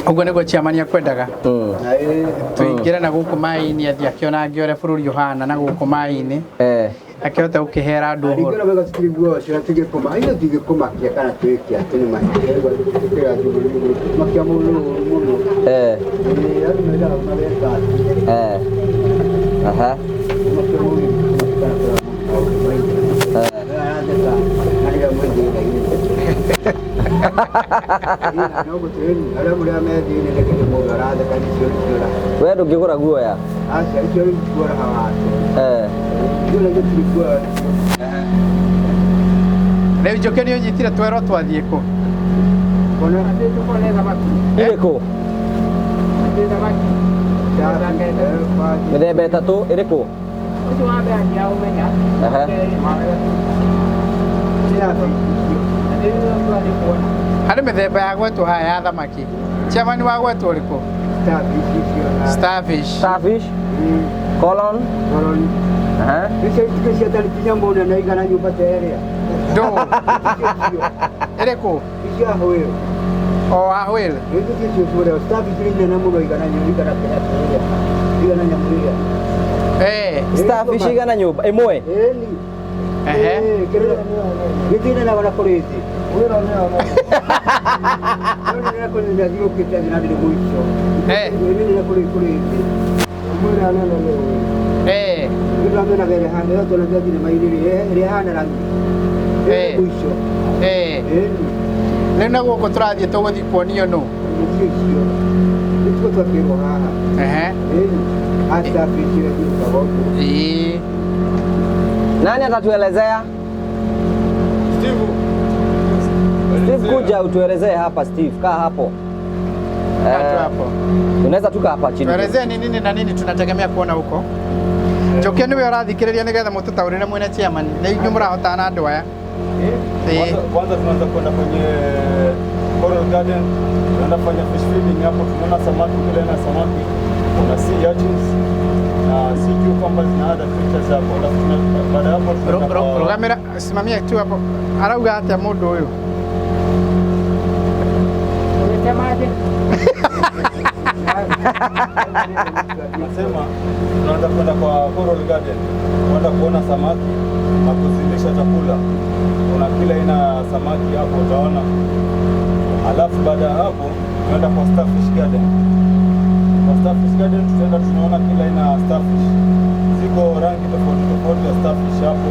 D: Ũguo nĩguo chairman akwendaga.
B: Mm.
A: Na ĩĩ.
D: Tũingĩre na gũkũ maĩ-inĩ athiĩ akĩonange ũrĩa bũrũri ũhana na gũkũ maĩ-inĩ.
B: Eh.
D: Akĩhote gũkĩhera andũ ũhoro.
A: Ringana wega tũtirĩ ũcio tũgĩkoma ithuĩ tũgĩkũmakia kana twĩke atĩ nĩ makia makia mũno mũno.
B: Eh.
A: Ĩĩ, andũ mendaga mareka atĩ.
B: Eh. Aha.
A: Makia mũno
B: We ndũngĩgũra guoya. Eh.
D: Rĩu Njũkĩ nĩ ũnyitire twerwo twathiĩ kũ?
C: Atĩ tũkone thamaki.
B: Irĩkũ?
C: Atĩ thamaki.
B: Mĩthemba ĩtatũ ĩrĩkũ?
C: Ũcio wa mbere ndiraũmenya.
D: Harĩ mĩthemba ya gwetwo haha ya thamaki. Chairman wa gwetwo ũrĩkũ? Starfish.
B: Starfish. Colon.
A: Colon.
B: Aha.
A: Icio itige ciatari kinya mũndũ na igana nyũmba ta ĩrĩa.
D: Ndũ. Ĩrĩkũ?
A: Icio ahũĩro.
D: O ahũĩro.
A: Icio icio ciũrĩa starfish nĩ nene mũno igana nyũmba igana kĩrĩa ĩrĩa. Igana nyamũ ĩrĩa.
D: Eh.
B: Starfish igana nyũmba ĩmwe.
A: Ĩni.
D: Ehe.
A: Gĩtirĩ na wana kũrĩ thĩ. Wĩra nĩ ona. Nĩ kũrĩ thĩ ũkĩte thĩ na ndĩ mũico.
D: Eh.
A: Nĩ kũrĩ kũrĩ thĩ. Mwĩra nene nĩ ũyũ.
D: Eh.
A: Nĩ gere hana yo tona thĩ nĩ mairĩ rĩ hana rangi.
D: Eh.
A: Mũico.
D: Eh. Rĩu na gũkũ tũrathiĩ tũgũthiĩ kuonio nũ?
A: Icio. Nĩ tũgũtwakĩrwo haha.
D: Ehe.
A: Ĩni. Hata fishi ya
D: Ĩĩ.
B: Nani atatuelezea?
H: Steve.
B: Steve, kuja utuelezee hapa Steve, kaa hapo.
D: Kaa hapo.
B: Unaweza tuka hapa chini.
D: Tuelezee ni nini na nini tunategemea kuona huko. Njokia niwe ũrathikĩrĩria nĩgetha mũtũtaũrĩre mwene chairman. Nĩ inyuĩ mũrahotana na andũ aya.
H: Kwanza tunaanza kwenda kwenye Coral Garden, tunaenda kufanya fish feeding hapo, tunaona samaki kule na samaki. Kuna sea urchins na sea cucumbers na other creatures hapo. Alafu baada hapo tunaenda
D: Rugamĩra, simamia tu hapo. Arauga atĩa mũndũ ũyũ?
C: Unasemaje?
H: Nasema tunaanza kwenda kwa Coral Garden, kwenda kuona samaki na kuzilisha chakula. Kuna kila aina ya samaki hapo utaona. Alafu baada ya hapo tunaenda kwa Starfish Garden. Kwa Starfish Garden tutaenda tunaona kila aina ya starfish. Ziko rangi tofauti tofauti ya starfish hapo.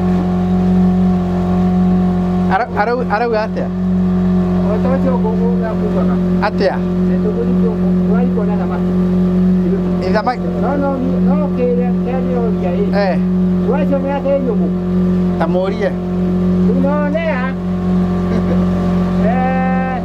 D: Arauga atĩa?
C: Atĩa?
D: Thamaki.
C: No kĩrĩa kĩrĩa ĩ.
D: Eh.
C: Wacionera thĩ nyũmũ.
D: Ta mũrie.
C: Unaonea. Eh.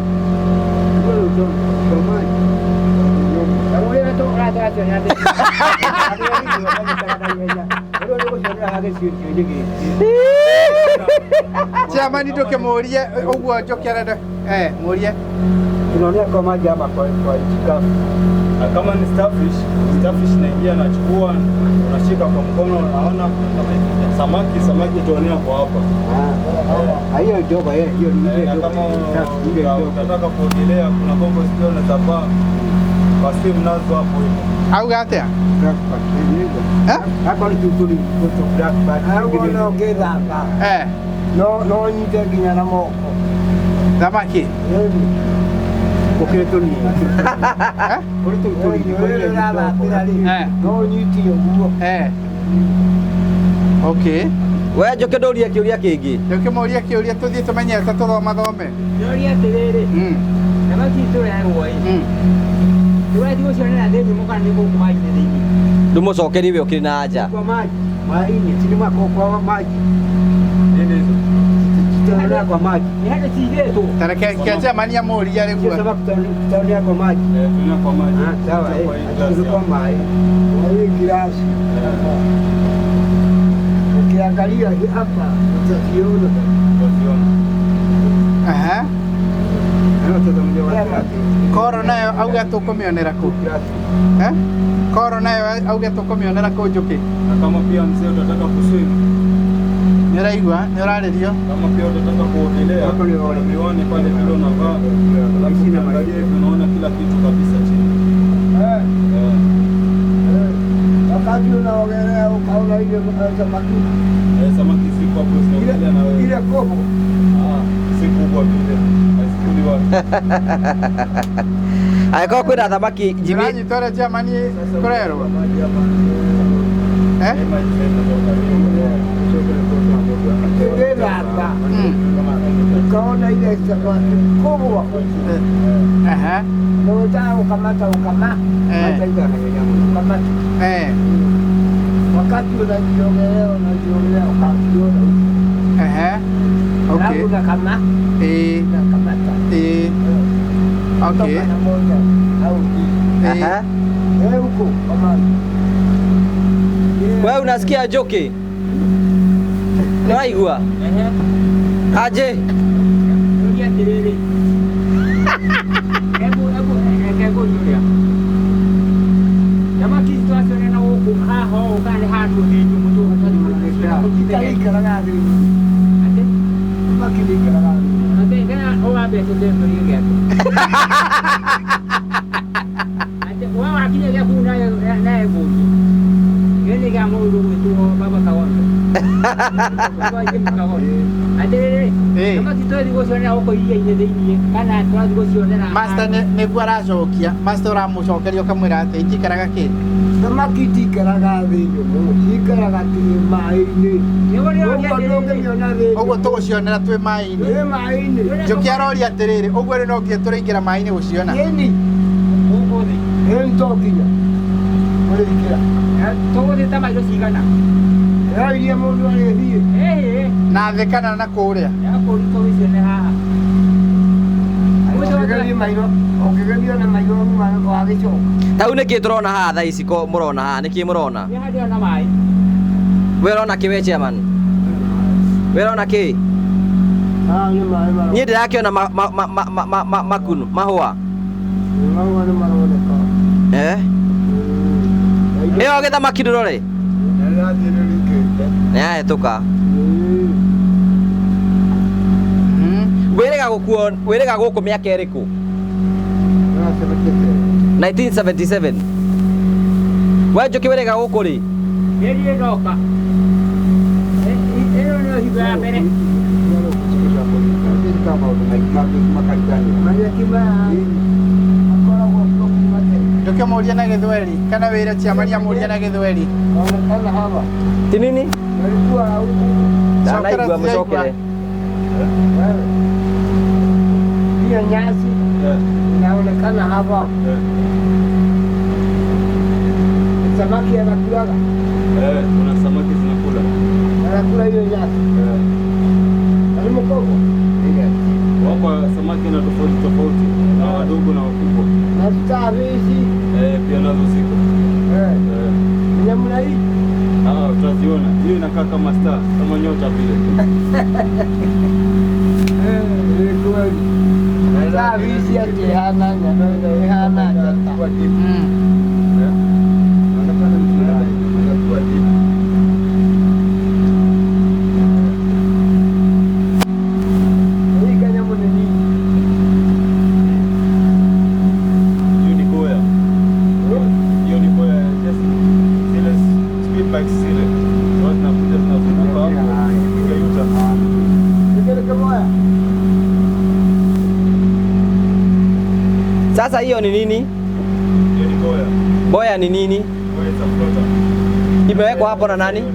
D: Chairman ndũkĩmũrie ũguo Njoki arenda. Eh, mũrie.
A: Tunaonea kwa maji ama kwa nchi kavu.
H: Na kama ni starfish, starfish inaingia nachukua, unashika kwa mkono unaona samaki, samaki tuonea kwa hapa.
A: Ah, hiyo ndogo eh, hiyo ni ile ndogo.
H: Kama unataka kuogelea kuna kombo sio na tapa. Kwa swim nazo hapo hivyo.
D: Auga atĩa?
A: Eh? Hapo ni tutuli kuto black bat.
G: Hapo no gethamba.
D: Eh.
G: No no nyite nginya na moko.
D: Thamaki.
G: Eh.
A: Ukire tuni.
D: Eh?
A: Kuri tuni.
G: No nyite ũguo.
D: Eh. Okay.
B: We Njoki ndũrie kĩũria kĩngĩ.
D: Njoki mũrie kĩũria tũthiĩ tũmenyete tũthoma thome.
C: Ndũrie atĩrĩrĩ. Thamaki tũrerwo ĩ. Tũrathiĩ gũcionera thĩ nyũmũ kana nĩ gũkũ maĩ-inĩ thĩinĩ?
B: Ndũmũcokerie we ũkĩrĩ na anja.
A: Kwa maji. Maĩ-inĩ, si ni kwa maji.
H: Nini hizo?
A: Tutaonea kwa maji.
C: Ni handũ cigĩtwo.
D: Tareke ke chairman amũrie rĩu.
A: Sio sababu tutaonea kwa maji.
H: Eh, tunaonea kwa maji.
A: Ah, sawa eh. Kwa maji.
G: Hii glasi. Ukiangalia hapa utaziona.
H: Utaziona.
D: Aha. Koro nayo auga tũkũmĩonera kũ? Eh? Koro nayo auga tũkũmĩonera kũ Njoki?
H: Na kama pia mzee utataka kuswim.
D: Nĩ ũraigua? Nĩ ũrarĩrio?
H: Kama pia utataka kuogelea, kuna miwani pale vile unavaa. Alafu unaangalia hivi unaona kila kitu kabisa chini.
G: Eh. Wakati unaogelea ukaona ile samaki.
H: Eh, samaki ziko hapo zinaogelea na wewe.
G: Ile kobo.
H: Ah, si kubwa vile. Hazikuli watu.
B: Angĩkorwo kwĩna thamaki Jimmy.
D: Ũranyita ũrĩa chairman kũrerwo? Eh?
G: Ũgĩthamba ukaona ile samaki kubwa.
D: Aha.
G: Na unataka ukamata ukamata. Ukamata.
D: Eh.
G: Wakati unajiogelea unajiogelea ukakiona.
D: Aha. Okay.
G: Unakamata.
D: Eh.
G: Unakamata.
D: Eh. Okay.
G: Kutoka na moja au mbili.
B: Aha.
G: Eh, huko kwa maji.
B: Wewe unasikia Njoki? Nĩ waigua? Aje.
C: Rũria atĩrĩrĩ. Hebu hebu reke ngũrie. Thamaki ici twaciona na gũkũ haha ũũ kana nĩ handũ thĩ nyũmũ
G: Itaikaraga thĩ.
C: Atĩ?
G: Thamaki ndĩikaraga thĩ.
C: Atĩ kana ũwambĩte tũrie gĩaku. Atĩ we wakinya gĩaku nawe nawe ngũrie. Gĩkĩ nĩ kĩa mũndũ ũgwĩtwo Baba Kagondo. Baba Jim Kagondo. Atĩrĩrĩ, thamaki twathiĩ gũcionera gũkũ iria-inĩ thĩiniĩ kana twathiĩ gũcionera
D: Master nĩguo aracokia. Master ũramũcokeria ũkamwĩra atĩ itikaraga kĩ?
G: Thamaki itikaraga thĩ nyũmũ, cikaraga tĩ maĩ-inĩ. Ũguo ndũngĩmĩona thĩ
D: Ũguo tũgũcionera twĩ maĩ-inĩ.
G: Twĩ maĩ-inĩ.
D: Njũkĩ aroria atĩrĩrĩ, ũguo rĩ no nginya tũrĩingĩra maĩ-inĩ gũciona?
G: Ĩni.
C: Gũkũ thĩ.
G: Ĩni to nginya. Ũrĩingĩra.
C: Tũgũthiĩ ta mairo cigana?
G: No iria mũndũ arĩthiĩ.
C: Ĩhĩ.
D: Na thĩ kana na kũrĩa?
C: Ya kũrĩ tũgĩcione haha.
G: Ũngĩgeria mairo, ũngĩgeria na mairo wagĩcoka.
B: Ta rĩu nĩkĩ tũrona haha thaa ici ko mũrona haha nĩkĩ mũrona?
C: Nĩ harĩa na maĩ.
B: We ũrona kĩ we chairman? We ũrona kĩ?
G: Haha nĩ maĩ maroneka.
B: Niĩ ndĩrakĩona makunu mahũa.
G: Mahũa nĩ maroneka.
B: Eh? Ĩyo gĩthamaki ndũrore?
G: Nĩrathiũrũrũkĩte.
B: Nĩyahĩtũka. Wĩrĩga gũkuo wĩrĩga gũkũ mĩaka ĩrĩkũ? 1977. We Njũkĩ wĩrĩga gũkũ rĩ?
C: Nĩ ndoka. Ĩno nĩyo hingo ya mbere.
D: Ndũkĩmũrie na gĩthweri kana wĩre chairman amũrie na gĩthweri.
B: Ti nini? Ndanaigua mũcokere.
G: Hiyo nyasi inaonekana hapa. Samaki anakulaga.
H: Kuna samaki zinakula.
G: Anakula hiyo nyasi. Ni mkoko.
H: Wako samaki na tofauti tofauti, na wadogo na wakubwa.
G: Na starfish.
H: Pia nazo ziko.
G: Ni namna hii.
H: Ah, utaziona. Hiyo inakaa kama star, kama nyota vile.
G: Ni kweli. Starfish ati hana nyama, hana nyama. Hii kanyamo ni nini?
H: Hiyo ni boya. Hiyo ni boya, just zile speed bikes zile. Watu zinakuja zinazunguka hapo, piga yuta.
G: Ni kama
B: Sasa hiyo ni nini?
H: Hiyo ni boya.
B: Boya ni nini?
H: Boya is a floater.
B: Imewekwa hapo na nani?
H: Ni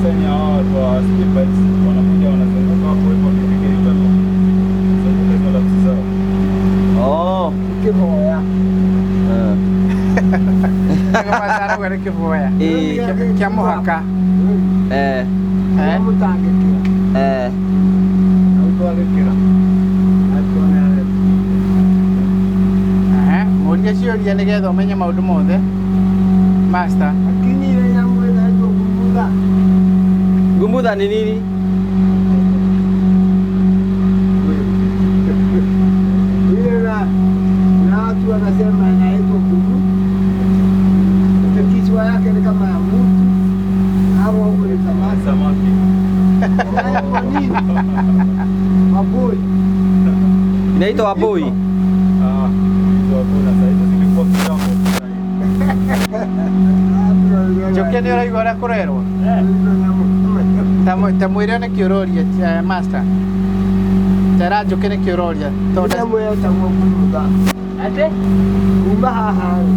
H: sign ya hao watu wa speed bikes wanakuja wanazunguka hapo hivyo wakipiga yuta zunguka hizo laps zao.
B: Oh,
G: kiboya.
D: Nĩguo nĩ kĩboya. Kĩa mũhaka.
G: Mũtangĩkĩra. Ũtwagĩkĩra.
D: Mũrie ciũria nĩgetha ũmenye maũndũ mothe. Master.
G: Akinyire nyamũ ĩnaitwo ngumutha.
B: Ngumutha ni nini?
G: Ile na watu wanasema inaitwa ngumu. Kichwa yake ni kama ya mtu. Hapo huko ni samaki.
H: Samaki.
G: Inaitwa nini? Maboi.
B: Inaitwa waboi.
H: Ah, hizo hakuna sasa, hizo zilikuwa kitambo.
D: Njũkĩ nĩ ũraigua ũrĩa kũrerwo? Ta mwĩre nĩkĩ ũroria master. Tera Njũkĩ nĩkĩ ũroria. Tondũ
G: Nyamũ ĩtagwo ngumutha.
C: Atĩ?
G: Kuma haha rĩ,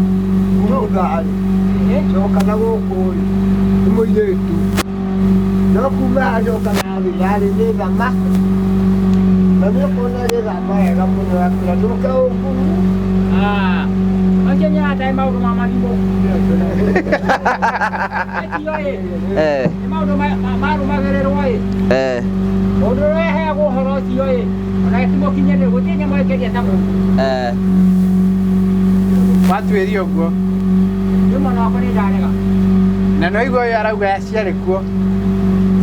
G: ngumutha rĩ, coka na gũkũ rĩ, nĩ mũirĩtu. No kuma haha coka na thĩ yarĩ nĩ thamaki. Na nĩ ũkuona ĩgĩthamba wega mũno yakwĩra ndũke ũngumu.
C: Ah. Acio nĩ aratahe maũndũ ma mathimũ. Acio ĩ. Nĩ maũndũ marũmagĩrĩrwo ĩ. Mũndũ ũrĩa ũheagwo ũhoro ũcio ĩ, ona ti mũkinyanĩru, gũtirĩ nyamũ ĩngĩria ta mũndũ.
D: Watuĩria ũguo.
C: Niĩ mwana wakwa nĩ ndarega.
D: Na no igua ũyũ arauga ciarĩ kuo.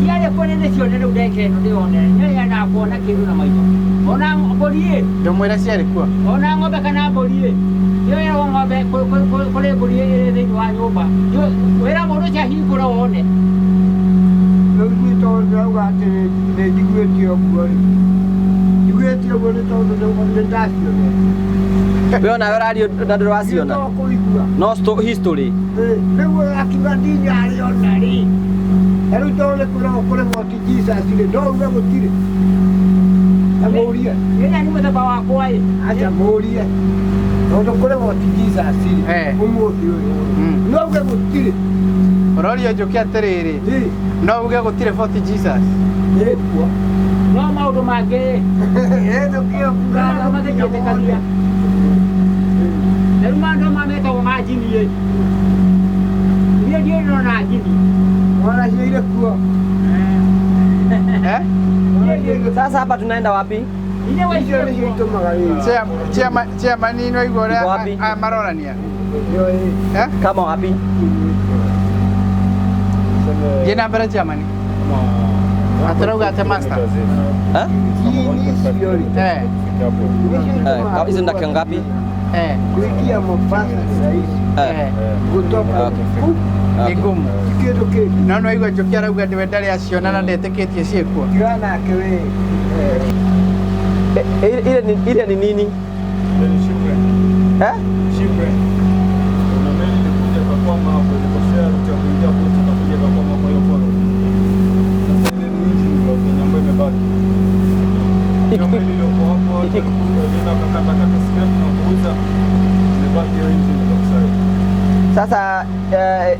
C: Ciarĩ Ciekwo nĩ ndĩcione rĩu ndagĩka ĩno ndĩyonere. Nĩyendaga kuona kĩndũ na maitho. Ona mbũri ĩ.
D: Ndũmwĩre ciarĩ kuo.
C: Ona ng'ombe kana mbũri ĩ. Ĩyo ng'ombe kũrĩ mbũri ĩrĩ thĩinĩ wa nyũmba. Wĩra mũndũ ũcio ahingũre wone.
G: Rĩu niĩ tondũ ndĩrauga atĩ nĩ njiguĩte ũguo rĩ. Njiguĩte ũguo nĩ tondũ nĩ ndacionete.
B: We onawe ũrario na ndũrĩ waciona.
G: No kũigua.
B: No history.
G: Rĩu akiuga ndinarĩona rĩ. Na rĩu tondũ nĩ kwĩragwo kũrĩ Fort Jesus rĩ, no uge gũtirĩ. Ta mũrie.
C: Ĩrĩa nĩ mũthemba wakwa ĩ.
G: Acha mũrie. Tondũ kũrĩ Fort Jesus rĩ, ũmũthĩ ũyũ. No uge gũtirĩ.
D: Ũroria njũke atĩrĩrĩ. No uge gũtirĩ Fort Jesus.
G: Ĩkuo.
C: No maũndũ mangĩ ĩ. Maũndũ matingĩtĩkania. Na rĩu maũndũ maya metagwo ma njini ĩ. Niĩ ndiũĩ ndĩrona njini.
G: Wala cio irĩ kuo.
D: Eh?
B: Sasa hapa tunaenda wapi?
G: Icio nĩcio itũmaga rĩu.
D: Chairman nĩ waigua
B: Iko wapi?
D: ũrĩa aya marorania. Eh?
B: Kama wapi?
D: Thiĩ na mbere chairman. Atĩrauga atĩ master.
B: Eh?
G: Icio rĩ.
D: Eh.
B: Eh, hizo ni dakika ngapi?
D: Eh.
G: Kuingia Mombasa ni rahisi.
B: Eh.
G: Kutoka
D: Nĩ ngumu.
G: Kĩndũ kĩngĩ.
D: No nĩ waigua Njũkĩ arauga we ndarĩ aciona na ndetĩkĩtie ciĩkuo.
G: Tigana nake we.
B: Ile ni nini?
H: Ile ni shipwreck.
B: Eh?
H: Shipwreck. Kuna meli ilikuja ikakwama hapo, ilikosea route ya kuingia port ikakuja ikakwama kwa hiyo coral. Sasa ile ni engine block yenye ambayo imebaki. Hiyo meli iliyokuwa hapo, watu walikuja walienda wakakatakata scrap na kuuza, imebaki hiyo engine block sasa.
B: Sasa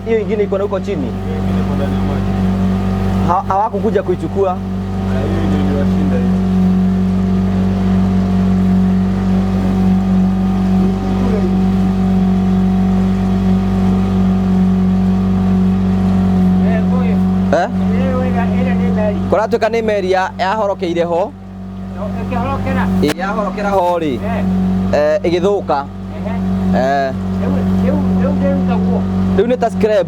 B: hiyo ingine iko na huko chini.
H: Hiyo ingine iko ndani ya maji.
B: Hawakukuja kuichukua.
H: Na hiyo ndio iliwashinda hiyo.
B: Eh? Kũratuĩka nĩ meri yahorokeire ho.
C: Ĩkĩhorokera.
B: Ĩ yahorokera ho rĩ. Ĩgĩthũka. Eh.
C: Rĩu ndĩrutagwo.
B: Rĩu nĩ ta scrap.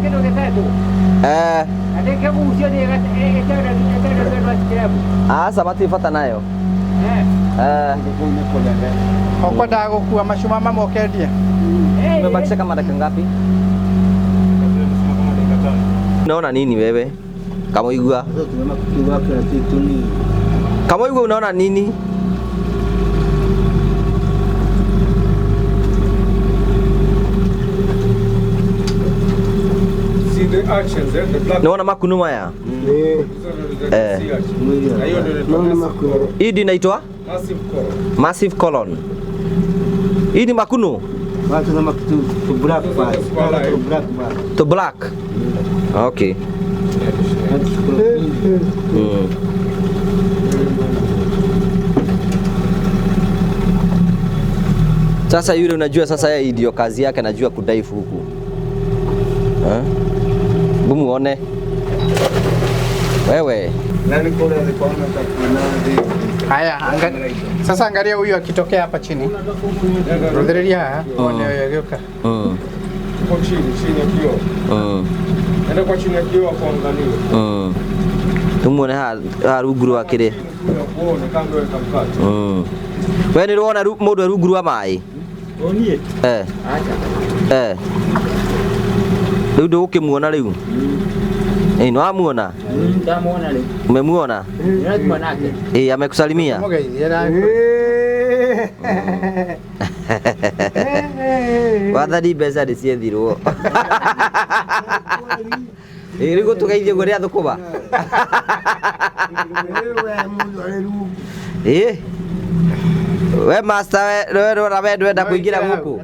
C: Kĩndũ gĩtetwo.
B: Eh.
C: Na ndĩkĩgucio ĩkĩenda scrap.
B: Aca matirĩ bata nayo.
C: Eh.
B: Eh.
D: Ũkwendaga gũkua macuma mamwe ũkendie?
B: Umebakisha kama dakika ngapi? Unaona nini wewe? Kamuigua. Kamuigua unaona nini?
H: See the actions, eh? The black.
B: Naona makunu maya. Eh.
H: Na hiyo ndio inaitwa massive coral.
B: Hii ndio inaitwa
H: Massive coral.
B: massive colon. Hii ni makunu
A: To black bar. To black bar.
B: to black. Okay. Mm. Sasa yule unajua sasa yeye ndio kazi yake anajua kudaifu huku. Eh? Bumuone. Wewe.
G: Nani kule alikuwa
D: Haya, sasa angalia huyu akitokea hapa chini. Rudhiria haha, uone huyu agĩũka.
H: Uko chini, chini ya kioo. Enda kwa chini ya kioo hapo angalie.
B: Tumuone ha rungu rwa kĩrĩa.
H: Uone kando ya kamkate.
B: We nĩ ũrona mũndũ e rungu rwa maĩ?
C: Niĩ.
B: Eh.
C: Acha.
B: Eh. Rĩu ndũgũkĩmuona rĩu? Eh, nĩwamuona?
C: Ndamuona rĩu.
B: Umemuona?
C: Nĩrathima nake.
B: Eh, amekusalimia?
D: Mũgeithie na
B: Wathani mbeca nĩ ciethirwo. Ĩ rĩu gũtũgeithie ũguo nĩ athũkũma. Ĩ we master we rora we ndwenda kũingĩra gũkũ.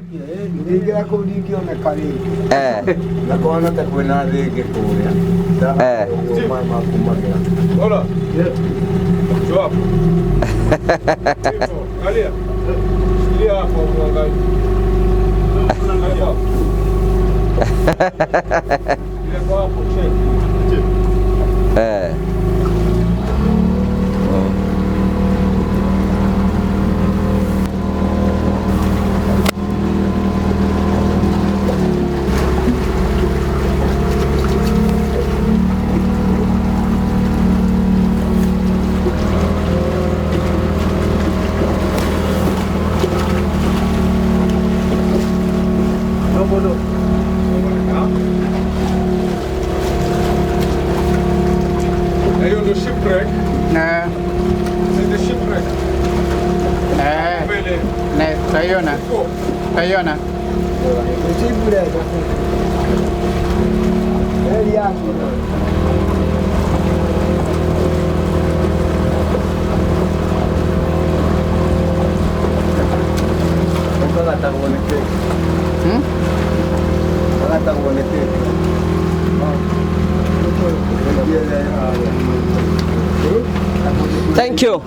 G: Ndingĩra kũu ndingĩoneka rĩngĩ.
B: Eh.
G: Na kuona ta kwĩna thĩngĩ kũrĩa.
B: Eh.
G: Ũguo maĩ makumagĩra.
H: Hola. Njoo hapo. Angalia. Shikilia hapo muangalie. Angalia hapo. Ile kwa hapo check.
B: Eh.
H: shipwreck.
D: Na
H: See the shipwreck.
D: eh
H: Mbele.
D: ne taiona.
H: Huko.
D: Taiona. Hmm?
B: Thank you.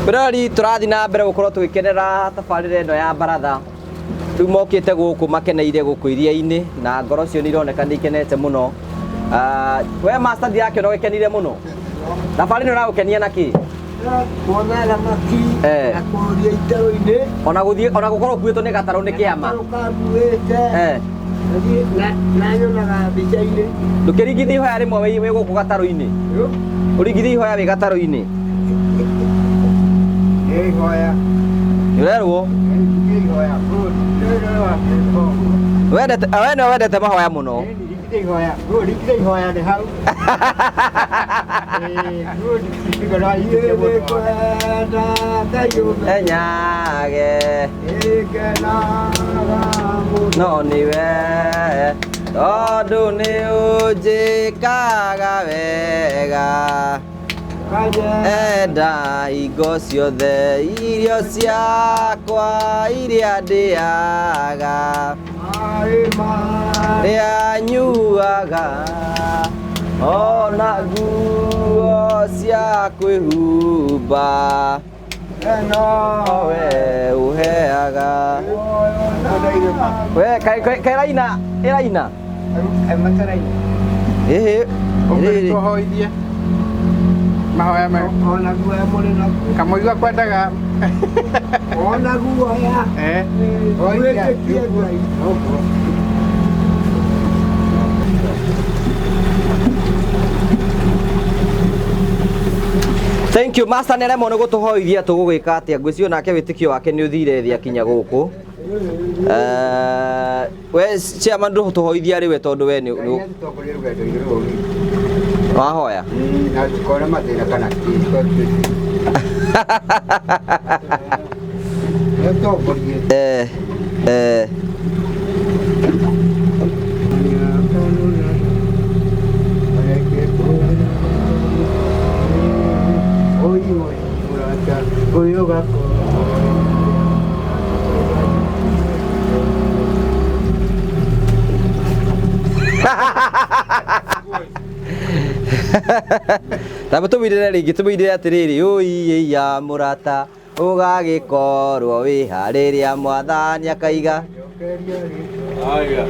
B: Birori turathi na mbere gukorwo tugikenera tabarĩra ĩno ya baratha. Rĩu mokĩte gũkũ makeneire gũkũ iria-inĩ na ngoro cio nĩ ironeka nĩ ikenete mũno. We master ndirakĩona ũgĩkenire mũno. Thabarĩ ĩno ĩragũkenia na kĩ?
G: Kuona thamaki
B: Eh.
G: na kũria itaro-inĩ
B: Ona gũthiĩ ona gũkorwo ũkuĩtwo nĩ gatarũ nĩ kĩama.
G: gatarũ kanguĩte
B: Eh.
G: na nyonaga mbica-inĩ.
B: Ndũkĩringithie ihoya rĩmwe wĩ gũkũ gatarũ-inĩ. Ũringithie ihoya wĩ gatarũ-inĩ.
G: Ihoya.
B: Nĩ ũrerwo?
G: Ihoya.
B: Wendete we nĩwe wendete mahoya mũno.
G: Ihoya. Ringithia ihoya nĩ hau.
B: Enyage no nĩwe tondũ nĩ ũnjĩkaga wega enda ingo ciothe irio ciakwa iria ndĩaga rĩa nyuaga ona nguo cia kwĩhumba nowe ũheaga. We kaĩ ĩraina ĩraina ĩhĩ rĩrĩ
D: Ũngĩtũhoithie mahoya me
G: Ona guoya mũrĩ naguo.
D: Kamũigua kwendaga
G: Ona guoya.
D: eh
G: Wĩtĩkie Ngai.
B: Thank you master nĩ aremwo nĩ gũtũhoithia tũgũgĩka atĩa ngwĩciria nake wĩtĩkio wake nĩ ũthire thĩ akinya gũkũ. We chairman ndũtũhoithia rĩ we tondũ we nĩ
A: Nĩ rũgendo-inĩ rũrũ.
B: wahoya.
A: Na tukona mathĩna kana kĩ. Nĩũtongorie.
B: Eh eh Tamba tũmũirĩre rĩngĩ tũmũirĩre atĩrĩrĩ ũi ya mũrata ũgagĩkorwo wĩ harĩrĩa mwathani akaiga.
H: Haya.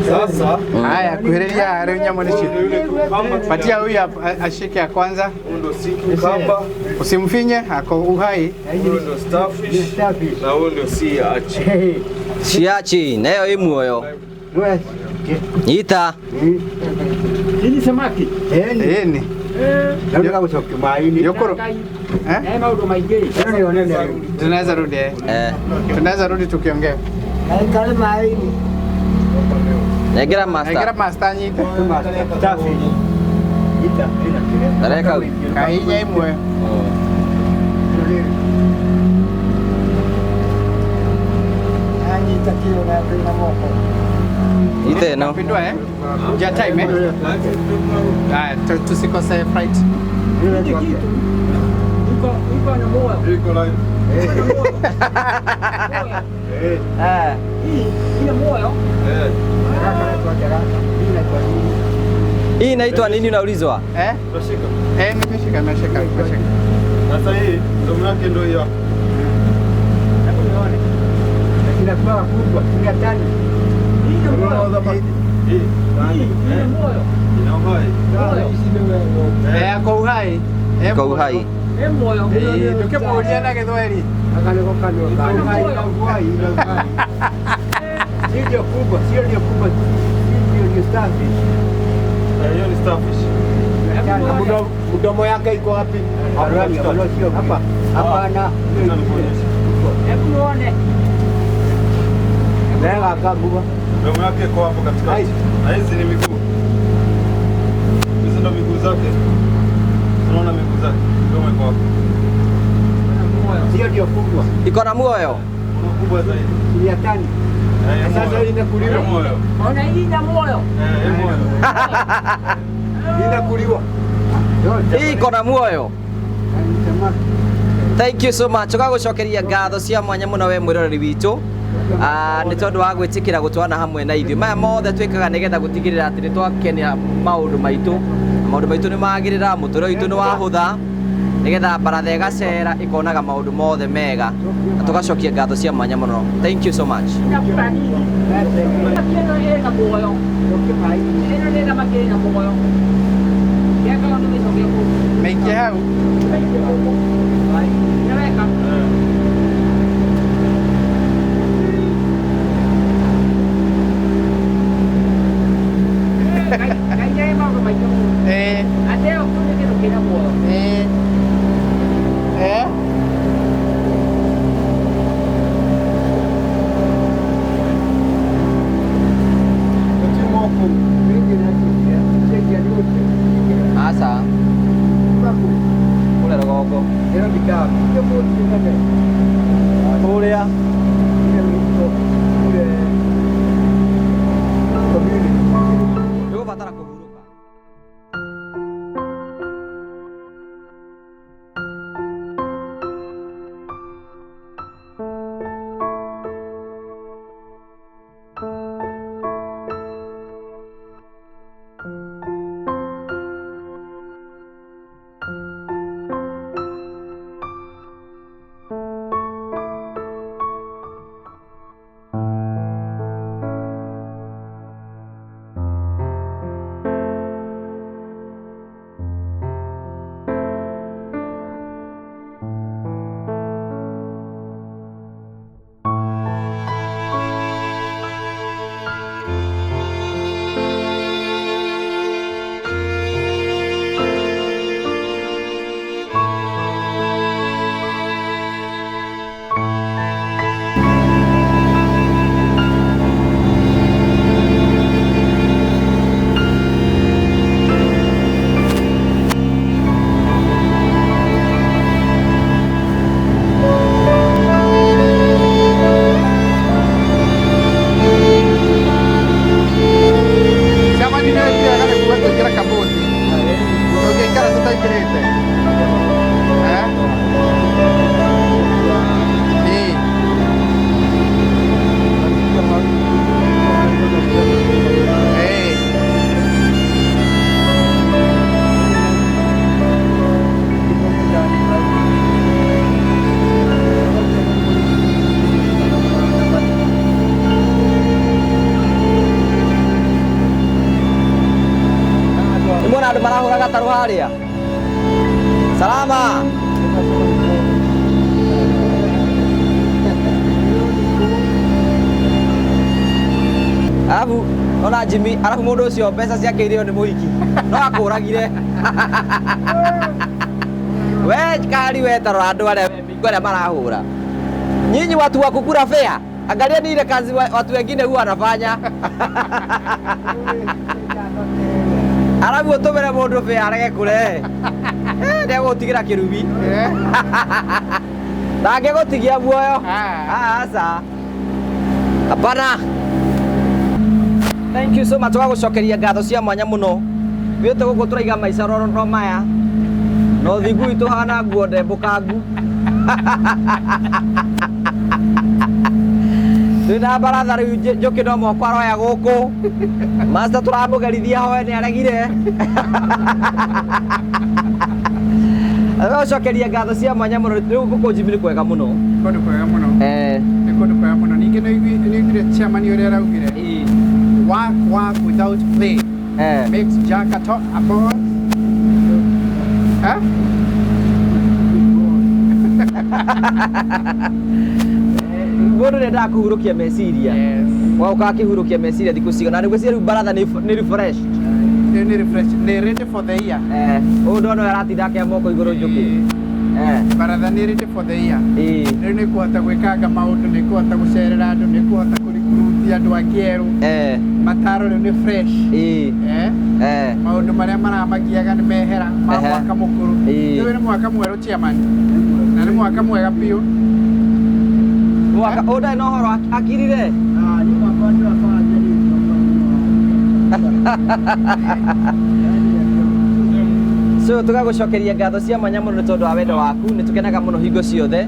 H: Sasa
D: Haya kuhĩrĩria rĩu nyamũ nĩcio.
H: yule cucumber
D: Patia huyu ashike ya kwanza.
H: huyu ndo sea cucumber,
D: Usimfinye ako uhai.
H: huyu ndo starfish na huyu ndo sea urchin.
B: Ciaci nayo ĩ muoyo. Nyita.
C: Hii samaki.
D: Ĩni.
A: Nĩ maĩ-inĩ.
D: Yũkũrũ. Eh?
C: Eh, maũndũ maingĩ.
D: Tunaweza rudi eh.
B: Eh.
D: Tunaweza rudi tukiongea.
G: Aikare maĩ-inĩ.
B: Nengera
D: Nengera
B: master.
D: master nyite.
B: Tareka.
D: Kahinya imwe.
G: Anyita kĩo na na moko.
B: Nyita ĩno.
D: Pindua eh. Ja time eh. Haya tusikose flight.
C: Iko iko na moyo.
H: Iko live.
B: Eh.
C: Hii ina moyo.
H: Eh.
B: Hii inaitwa nini unaulizwa?
D: Eh?
H: Utashika.
D: Eh, nimeshika nimeshika nimeshika.
H: Sasa hii mdomo yake ndio hiyo.
C: Hebu nione.
G: Inakuwa kubwa, ni hatari.
C: Hii ina moyo.
H: Hii.
C: Hii ina moyo.
H: Ina uhai.
D: Eh, ako uhai. Eh,
B: Iko uhai.
C: Eh, moyo.
D: Eh, ndũkĩmũũria na Gĩthweri.
G: Sio ndio kubwa, sio ndio kubwa, sio ndio starfish.
H: Hiyo ni starfish.
A: Mdomo yake iko wapi?
G: Hapa. Hapana.
C: Hebu nione.
H: Mdomo yake iko hapo katikati. Na hizi ni miguu. Hizi ndo miguu zake. Samaki.
A: Hiyo ndio kubwa.
B: Iko na muoyo.
H: Kuna kubwa zaidi.
A: Mia tano.
H: Eh,
A: Sasa
H: moyo.
A: inakuliwa.
H: Moyo.
C: Ona hii ina moyo.
H: Eh, moyo.
A: Inakuliwa.
B: Hii iko na muoyo. Thank you so much. Tũgagũcokeria ngatho cia mwanya mũno we mwĩroreri witũ. Ah, nĩ tondũ wa gwĩtĩkĩra gũtwana hamwe na ithuĩ. Maya mothe twĩkaga nĩgetha gũtigĩrĩra atĩ nĩ twakenia maũndũ maitũ. Na maũndũ maitũ nĩ magĩrĩra, mũtũrĩre witũ nĩ wahũtha, nĩgetha baratha ĩgacera ĩkonaga maũndũ mothe mega. Na tũgacokia ngatho cia mwanya mũno. Thank you so much.
C: Inakula nini? Ĩno ĩna muoyo. Ĩno nĩ thamaki ĩna muoyo. Gĩaka no gĩcoke kũu.
D: Mĩikie hau.
C: Nĩweka. Ngai nĩ maũndũ maingĩ mũno.
D: Eh,
C: Atĩ ĩyo kĩu nĩ kĩndũ kĩna muoyo.
D: eh. Eh?
B: Aca, kũrĩa rũgongo. Kũrĩa. Nĩũgũbatara kũhurũka.
D: Chama nĩ wekire kana kuga twĩkĩra kabũti. Tũngĩikara tũtaikĩrĩte. Eh? Ĩĩ. Ĩĩ.
B: Nĩ muona andũ marahũra gatarũ harĩa. Salama. Arabu ona Jimmy, arabu mũndũ ũcio mbeca ciake irio nĩ mũhiki. No akũragire. We kari we tarora andũ arĩa bingo arĩa marahũra. Nyinyi watu wa kukura fare. Angalia ni ile kazi watu wengine huwa wanafanya. Arabu ũtũmĩre mũndũ fare arege kũrehe. Ndegũgũtigĩra kĩrumi.
D: Eh?
B: Ndangĩgũtigia muoyo.
D: Ah.
B: Aca. Hapana. Thank you so much. Tũgagũcokeria ngatho cia mwanya mũno. Wĩte gũkũ tũraiga maica no maya. No thingu itũ hana nguo ndembũkangu. Twĩna baratha rĩu Njũkĩ no moko aroya gũkũ. Master tũramũgerithia hoe nĩ aregire. Tũgagũcokeria ngatho cia mwanya mũno. Rĩu gũkũ Jimmy nĩ kwega mũno.
D: Kũndũ kwega mũno.
B: Eh.
D: Nĩ kũndũ kwega mũno. Ningĩ nĩ ũiguire chairman ũrĩa araugire. Work, work without play.
B: Eh.
D: Makes Jack a boss. Huh?
B: Mũndũ nĩ endaga kũhurũkia meciria.
D: Yes.
B: Waũkaga kĩhurũkia meciria thikũ cigana. Na nĩgwĩciria rĩu baratha nĩ refreshed.
D: Nĩ refresh, nĩ ready for the year.
B: Eh, ũyũ ndona ũyũ aratinda akĩoya moko igũrũ Njũkĩ. Eh.
D: Baratha nĩ ready for the year.
B: Ĩĩ.
D: Rĩu nĩ kũhota gwĩkanga maũndũ, nĩ kũhota gũcerera andũ, nĩ kũhota kũrikuruti. Kũmenyithia andũ angĩ erũ. Mataro rĩu nĩ fresh. Eh? Maũndũ marĩa maramagiaga nĩ mehera ma mwaka mũkũrũ. Rĩu nĩ mwaka mwerũ, chairman, na nĩ mwaka mwega biũ.
B: Mwaka ũyũ ndarĩ na ũhoro akirire.
G: Ah, niĩ mwaka wa ndĩrabaranjia nĩ.
B: So tũgagũcokeria ngatho cia mwanya mũno nĩ tondũ wa wendo waku. Nĩ tũkenaga mũno hingo ciothe,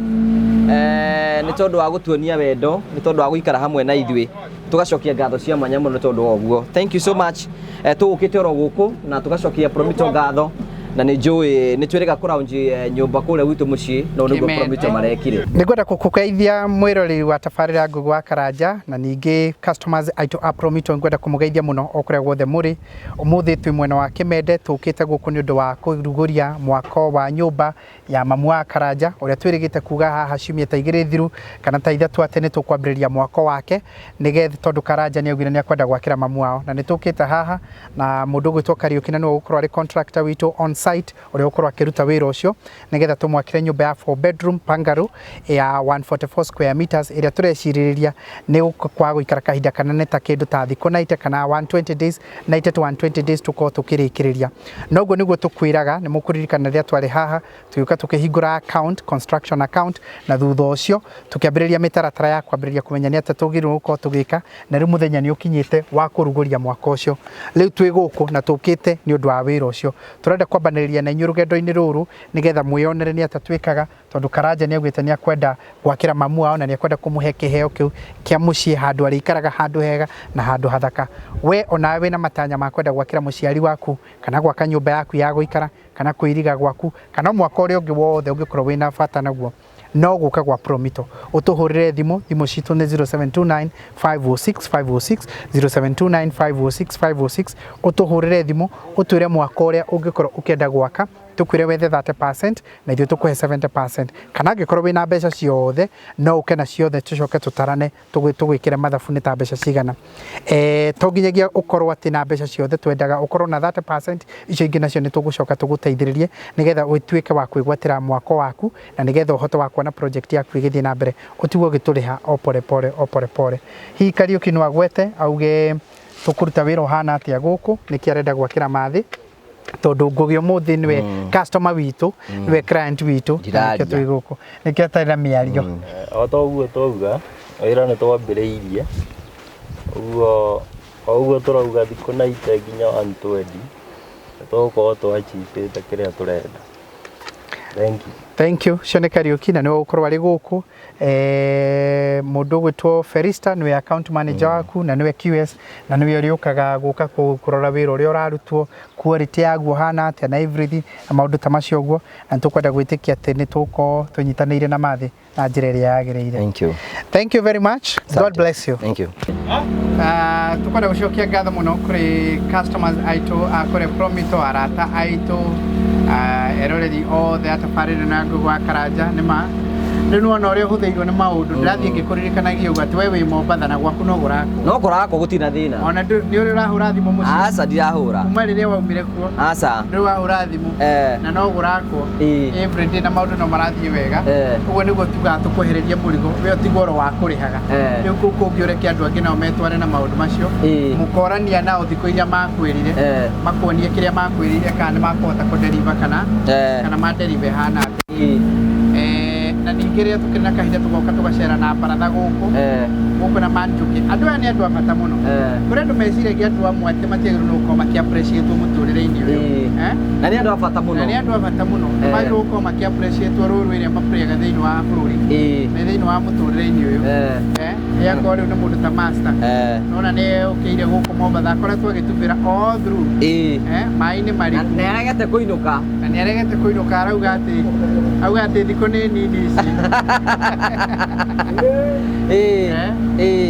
B: nĩ tondũ wa gũtuonia wendo, nĩ tondũ wa gũikara hamwe na ithuĩ. Tũgacokia ngatho cia mwanya mũno nĩ tondũ wa ũguo. Thank you so much. Tũgũkĩte oro gũkũ na tũgacokia Promito ngatho, na nĩ njũĩ nĩ twĩrĩga kũraunji nyũmba kũrĩa gwitũ mũciĩ, no nĩguo
D: Amen.
B: Promito marekire.
D: Nĩ ngwenda kũkũgeithia mwĩroreri wa tabarĩra Ngũgĩ wa Karanja, na ningĩ customers aitũ a Promito ngwenda kũmũgeithia mũno o kũrĩa guothe mũrĩ. Ũmũthĩ twĩ mwena wa Kĩmende, tũkĩte gũkũ nĩ ũndũ wa kũrugũria mwako wa nyũmba ya mamu wa Karanja, ũrĩa twĩrĩgĩte kuga haha ciumia ta 2 thiru kana ta 3 atĩ nĩ tũkwambĩrĩria mwako wake, nĩgetha tondũ Karanja nĩ augire nĩ akwenda gwakĩra mamu wao. Na nĩ tũkĩte haha na mũndũ ũgwĩtwo Kariũki, na nĩwe ũgũkorwo arĩ contractor witũ on site, ũrĩa ũgũkorwo akĩruta wĩra ũcio nĩgetha tũmwakĩre nyũmba ya 4 bedroom bungalow ya 144 square meters, ĩrĩa tũrecirĩrĩria nĩ kwa gũikara kahinda kanene ta kĩndũ ta thikũ 90 kana 120 days, 90 to 120 days tũkorwo tũkĩrĩkĩrĩria. Noguo nĩguo tũkwĩraga. Nĩ mũkũririkana rĩrĩa twarĩ haha tũgĩũka tũkĩhingũra account, construction account, na thutha ũcio tũkĩambĩrĩria mĩtaratara ya kwambĩrĩria kũmenya nĩ atĩa tũgĩrĩirwo gũkorwo tũgĩka. Na rĩu mũthenya nĩ ũkinyĩte wa kũrugũria mwaka ũcio. Rĩu twĩ gũkũ na tũkĩte nĩ ũndũ wa wĩra ũcio. Tũrenda kwambanĩrĩria na inyuĩ rũgendo-inĩ rũrũ nĩgetha mwĩyonere nĩ atĩa twĩkaga, tondũ Karanja nĩ augĩte nĩ akwenda gwakĩra mamu wao na nĩ akwenda kũmũhe kĩheo kĩu kĩa mũciĩ, handũ arĩikaraga, handũ hega na handũ hathaka. We onawe wĩna matanya ma kwenda gwakĩra mũciari waku, kana gwaka nyũmba yaku ya gũikara, kana kwĩiriga gwaku, kana mwaka ũrĩa ũngĩ wothe ũngĩkorwo wĩna bata naguo, no gũka gwa Promito ũtũhũrĩre thimũ. Thimũ citũ nĩ 0729 506 506, 0729 506 506. Ũtũhũrĩre thimũ ũtwĩre mwaka ũrĩa ũngĩkorwo ũkĩenda gwaka, tũkwĩre wethe 30% na ithuĩ tũkũhe 70%, kana angĩkorwo wĩna mbeca ciothe no ũke na ciothe, tũcoke tũtarane tũgwĩkĩre mathabu nĩ ta mbeca cigana. To nginyagia ũkorwo atĩ na mbeca ciothe, twendaga ũkorwo na 30%, icio ingĩ nacio nĩ tũgũcoka tũgũteithĩrĩrie nĩgetha ũtuĩke wa kwĩgwatĩra mwako waku, na nĩgetha ũhote wa kuona project yaku ĩgĩthiĩ na mbere, ũtigwo ũgĩtũrĩha o pole pole o pole pole. Hihi Kariũki no agwete auge tũkũruta wĩra ũhana atĩa gũkũ, nĩkĩ arenda gwakĩra mathĩ, tondũ Ngũgĩ ũmũthĩ nĩwe customer witũ, nĩwe client witũ, na nĩkĩo
B: Ndiraria.
D: twĩ gũkũ, nĩkĩo atarĩ na mĩario.
I: O ta ũguo twauga, wĩra nĩ twambĩrĩirie ũguo, o ũguo tũrauga thikũ 90 nginya 120 nĩ tũgũkorwo twachievĩte kĩrĩa tũrenda. Thank you.
D: Thank you. Ũcio nĩ Kariũki na nĩwe ũgũkorwo arĩ gũkũ. Mũndũ ũgwĩtwo Felista nĩwe account manager waku na nĩwe QS, na nĩwe ũrĩũkaga gũka kũrora wĩra ũrĩa ũrarutwo, quality yaguo hana atĩa na everything na maũndũ ta macio ũguo. Na nĩ tũkwenda gwĩtĩkia atĩ nĩ tũgũkorwo tũnyitanĩire na mathĩ na njĩra ĩrĩa yagĩrĩire.
B: Thank you.
D: Thank you very much. God bless you.
B: Thank you.
D: Tukwenda gucokia ngatho muno kuri customers aitũ a kũrĩa Promito, arata aitũ, eroreri othe a tabarĩra na Ngũgĩ wa Karanja. Nĩ ma rĩu nĩwona ũrĩa ũhũthĩirwo nĩ maũndũ. Ndĩrathiĩ ngĩkũririkanagia ũguo atĩ we wĩ Mombatha na gwaku no gũrakwo.
B: No kũrakwo, gũtirĩ na thĩna.
D: Ona nĩ ũrĩ ũrahũra thimũ mũciĩ?
B: Aca, ndirahũra.
D: Kuma rĩrĩa waumire kuo?
B: Aca.
D: Ndũrĩ wahũra thimũ? Na no gũrakwo everyday na maũndũ no marathiĩ wega. Ũguo nĩguo tugaga tũkwehereria mũrigo, we ũtigwo oro wa kũrĩhaga. Rĩu kũu kũngĩ ũreke andũ angĩ nao metware na maũndũ macio. Mũkorania nao thikũ iria makwĩrire, makuonie kĩrĩa makwĩrire, kana nĩ makũhota kũdeliver kana kana madeliver hana atĩa. Na ningĩ rĩrĩa tũkĩrĩ na kahinda tũgoka tũgacera na baratha gũkũ gũkũ na Manjũkĩ. Andũ aya nĩ andũ a bata mũno. Kũrĩ andũ meciragia andũ amwe atĩ matiagĩrĩirwo nĩ gũkorwo makĩ appreciate mũtũrĩre-inĩ ũyũ.
B: Na nĩ andũ a bata mũno.
D: Na nĩ andũ a bata mũno. Magĩrĩirwo gũkorwo makĩ appreciate role ĩrĩa maplayaga thĩinĩ wa bũrũri na thĩinĩ wa mũtũrĩre-inĩ ũyũ. Akorwo rĩu nĩ mũndũ ta master, nona nĩ ũkĩire gũkũ Mombatha, akoretwo agĩtubĩra all through maĩ-inĩ marĩku.
B: Na nĩaregete kũinũka.
D: Na nĩaregete kũinũka, arauga atĩ auga atĩ thikũ nĩ nini ici.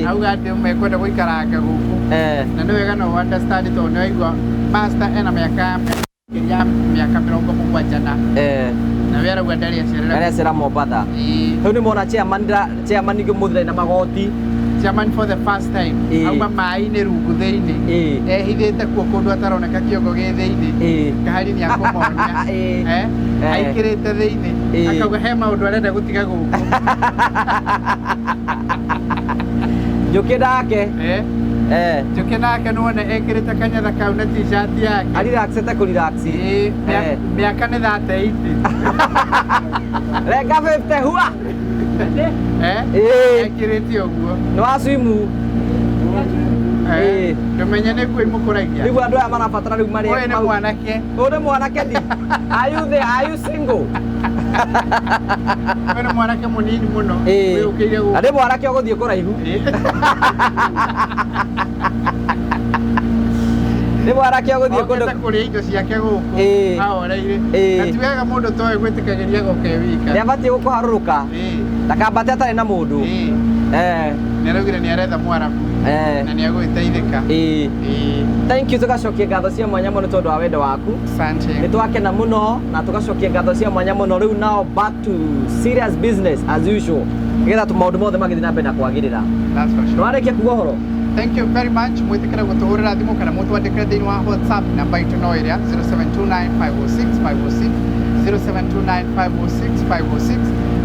D: Auga atĩ mekwenda gũikaranga gũkũ. Na nĩ wega no understand, tondũ nĩ waigua master ena mĩaka makĩria ya mĩaka 70 na na we arauga ndarĩ acerera.
B: Arecera Mombatha. Rĩu nĩ mona chairman chairman ningĩ mũthĩ na magoti.
D: Chairman for the first time auma maĩ-inĩ rungu thĩinĩ, ehithĩte kuo kũndũ ataroneka, kĩongo gĩ thĩinĩ, kahari nĩ akũmonia. Aikĩrĩte thĩinĩ akauga he maũndũ arenda gũtiga gũkũ.
B: Njũkĩ ndake.
D: Eh.
B: Eh.
D: Njũkĩ nake nĩwona ekĩrĩte kanyatha kau na t-shirt yake.
B: Ariraxĩte kũrelax.
D: Ĩĩ, mĩaka nĩ 38.
B: Renga 50 hua.
D: Eh?
B: Ĩĩ.
D: Ekĩrĩte ũguo.
B: Nĩ wa swimu.
D: Eh, ndũmenye nĩ nguo imũkũragia.
B: Rĩu andũ aya marabatara rĩu marĩa.
D: Ũyũ nĩ mwanake.
B: Ũyũ nĩ mwanake ndi. Are you there? Are you single?
D: Ũyũ nĩ mwanake mũnini mũno.
B: Ĩĩ.
D: Wĩũkĩire gũkũ.
B: Na nĩ mwanake ũgũthiĩ kũraihu. Nĩ mwanake ũgũthiĩ kũndũ.
D: Okĩte kũrĩa indo ciake gũkũ.
B: Ĩĩ.
D: Ahoreire.
B: Ĩĩ.
D: Na ti wega mũndũ toĩ gwĩtĩkagĩria goka e wika.
B: Nĩ abatiĩ gũkũharũrũka. Ndakambate atarĩ na mũndũ. Eh.
D: Nĩ araugire nĩ aretha mwarabu.
B: Eh.
D: Na nĩ agũgĩteithĩka.
B: Ĩĩ. Thank you tugacokia ngatho cia mwanya mũno tondũ wa wendo waku.
D: Asante.
B: Nĩ twakena mũno na tugacokia ngatho cia mwanya mũno rĩu now back to serious business as usual. Nĩgetha maũndũ mothe magĩthiĩ na mbere na kwagĩrĩra.
D: That's for sure.
B: Nĩwarĩkia kuga ũhoro?
D: Thank you very much. Mwĩtĩkĩre gũtũhũrĩra thimũ kana mũtwandĩkĩre thĩinĩ wa WhatsApp namba itũ no ĩrĩa 0729506506 0729506506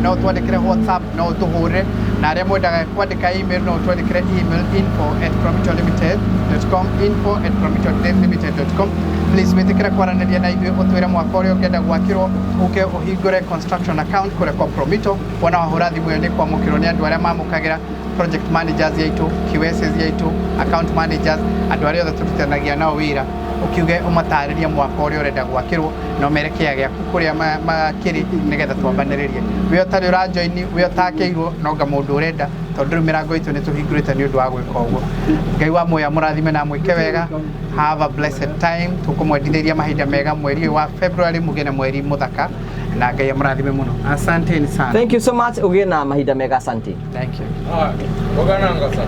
D: no ũtwandĩkĩre WhatsApp no ũtũhũrĩre na arĩa mwendaga kwandĩka email no ũtwandĩkĩre email info@promitolimited.com info@promitolimited.com. Please wĩtĩkĩre kwaranĩria na ithuĩ ũtwĩre mwaka ũrĩa ũngĩenda gwakĩrwo ũke ũhingũre construction account kũrĩa kwa Promito. Wona wahũra thimũ ĩyo nĩ kwamũkĩrwo nĩ andũ arĩa mamũkagĩra project managers yaitũ, QSs yaitũ, account managers, andũ arĩa othe tũrutithanagia nao wĩra, ũkiuge ũmatarĩrie mwaka ũrĩa ũrenda gwakĩrwo na ũmere kĩea gĩaku kũrĩa makĩrĩ nĩgetha twambanĩrĩrie. We ũtarĩ ũrajoini, we ũtakĩirwo nonga mũndũ ũrenda tondũ rĩu mĩrango itũ nĩ tũhingũrĩte nĩ ũndũ wa gwĩka ũguo. Ngai wa muoyo amũrathime na amwĩke wega. Have a blessed time. Tũkũmwendithĩria mahinda mega mweri ũyũ wa February, mũgĩe na mweri mũthaka na Ngai amũrathime mũno. Asanteni sana.
B: Thank you so much. Ũgĩe na mahinda mega. Asante.
D: Thank you.
H: Ogananga sasa.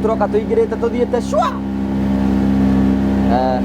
B: Tũroka tũingĩrĩte tũthiĩte cwa. Eh.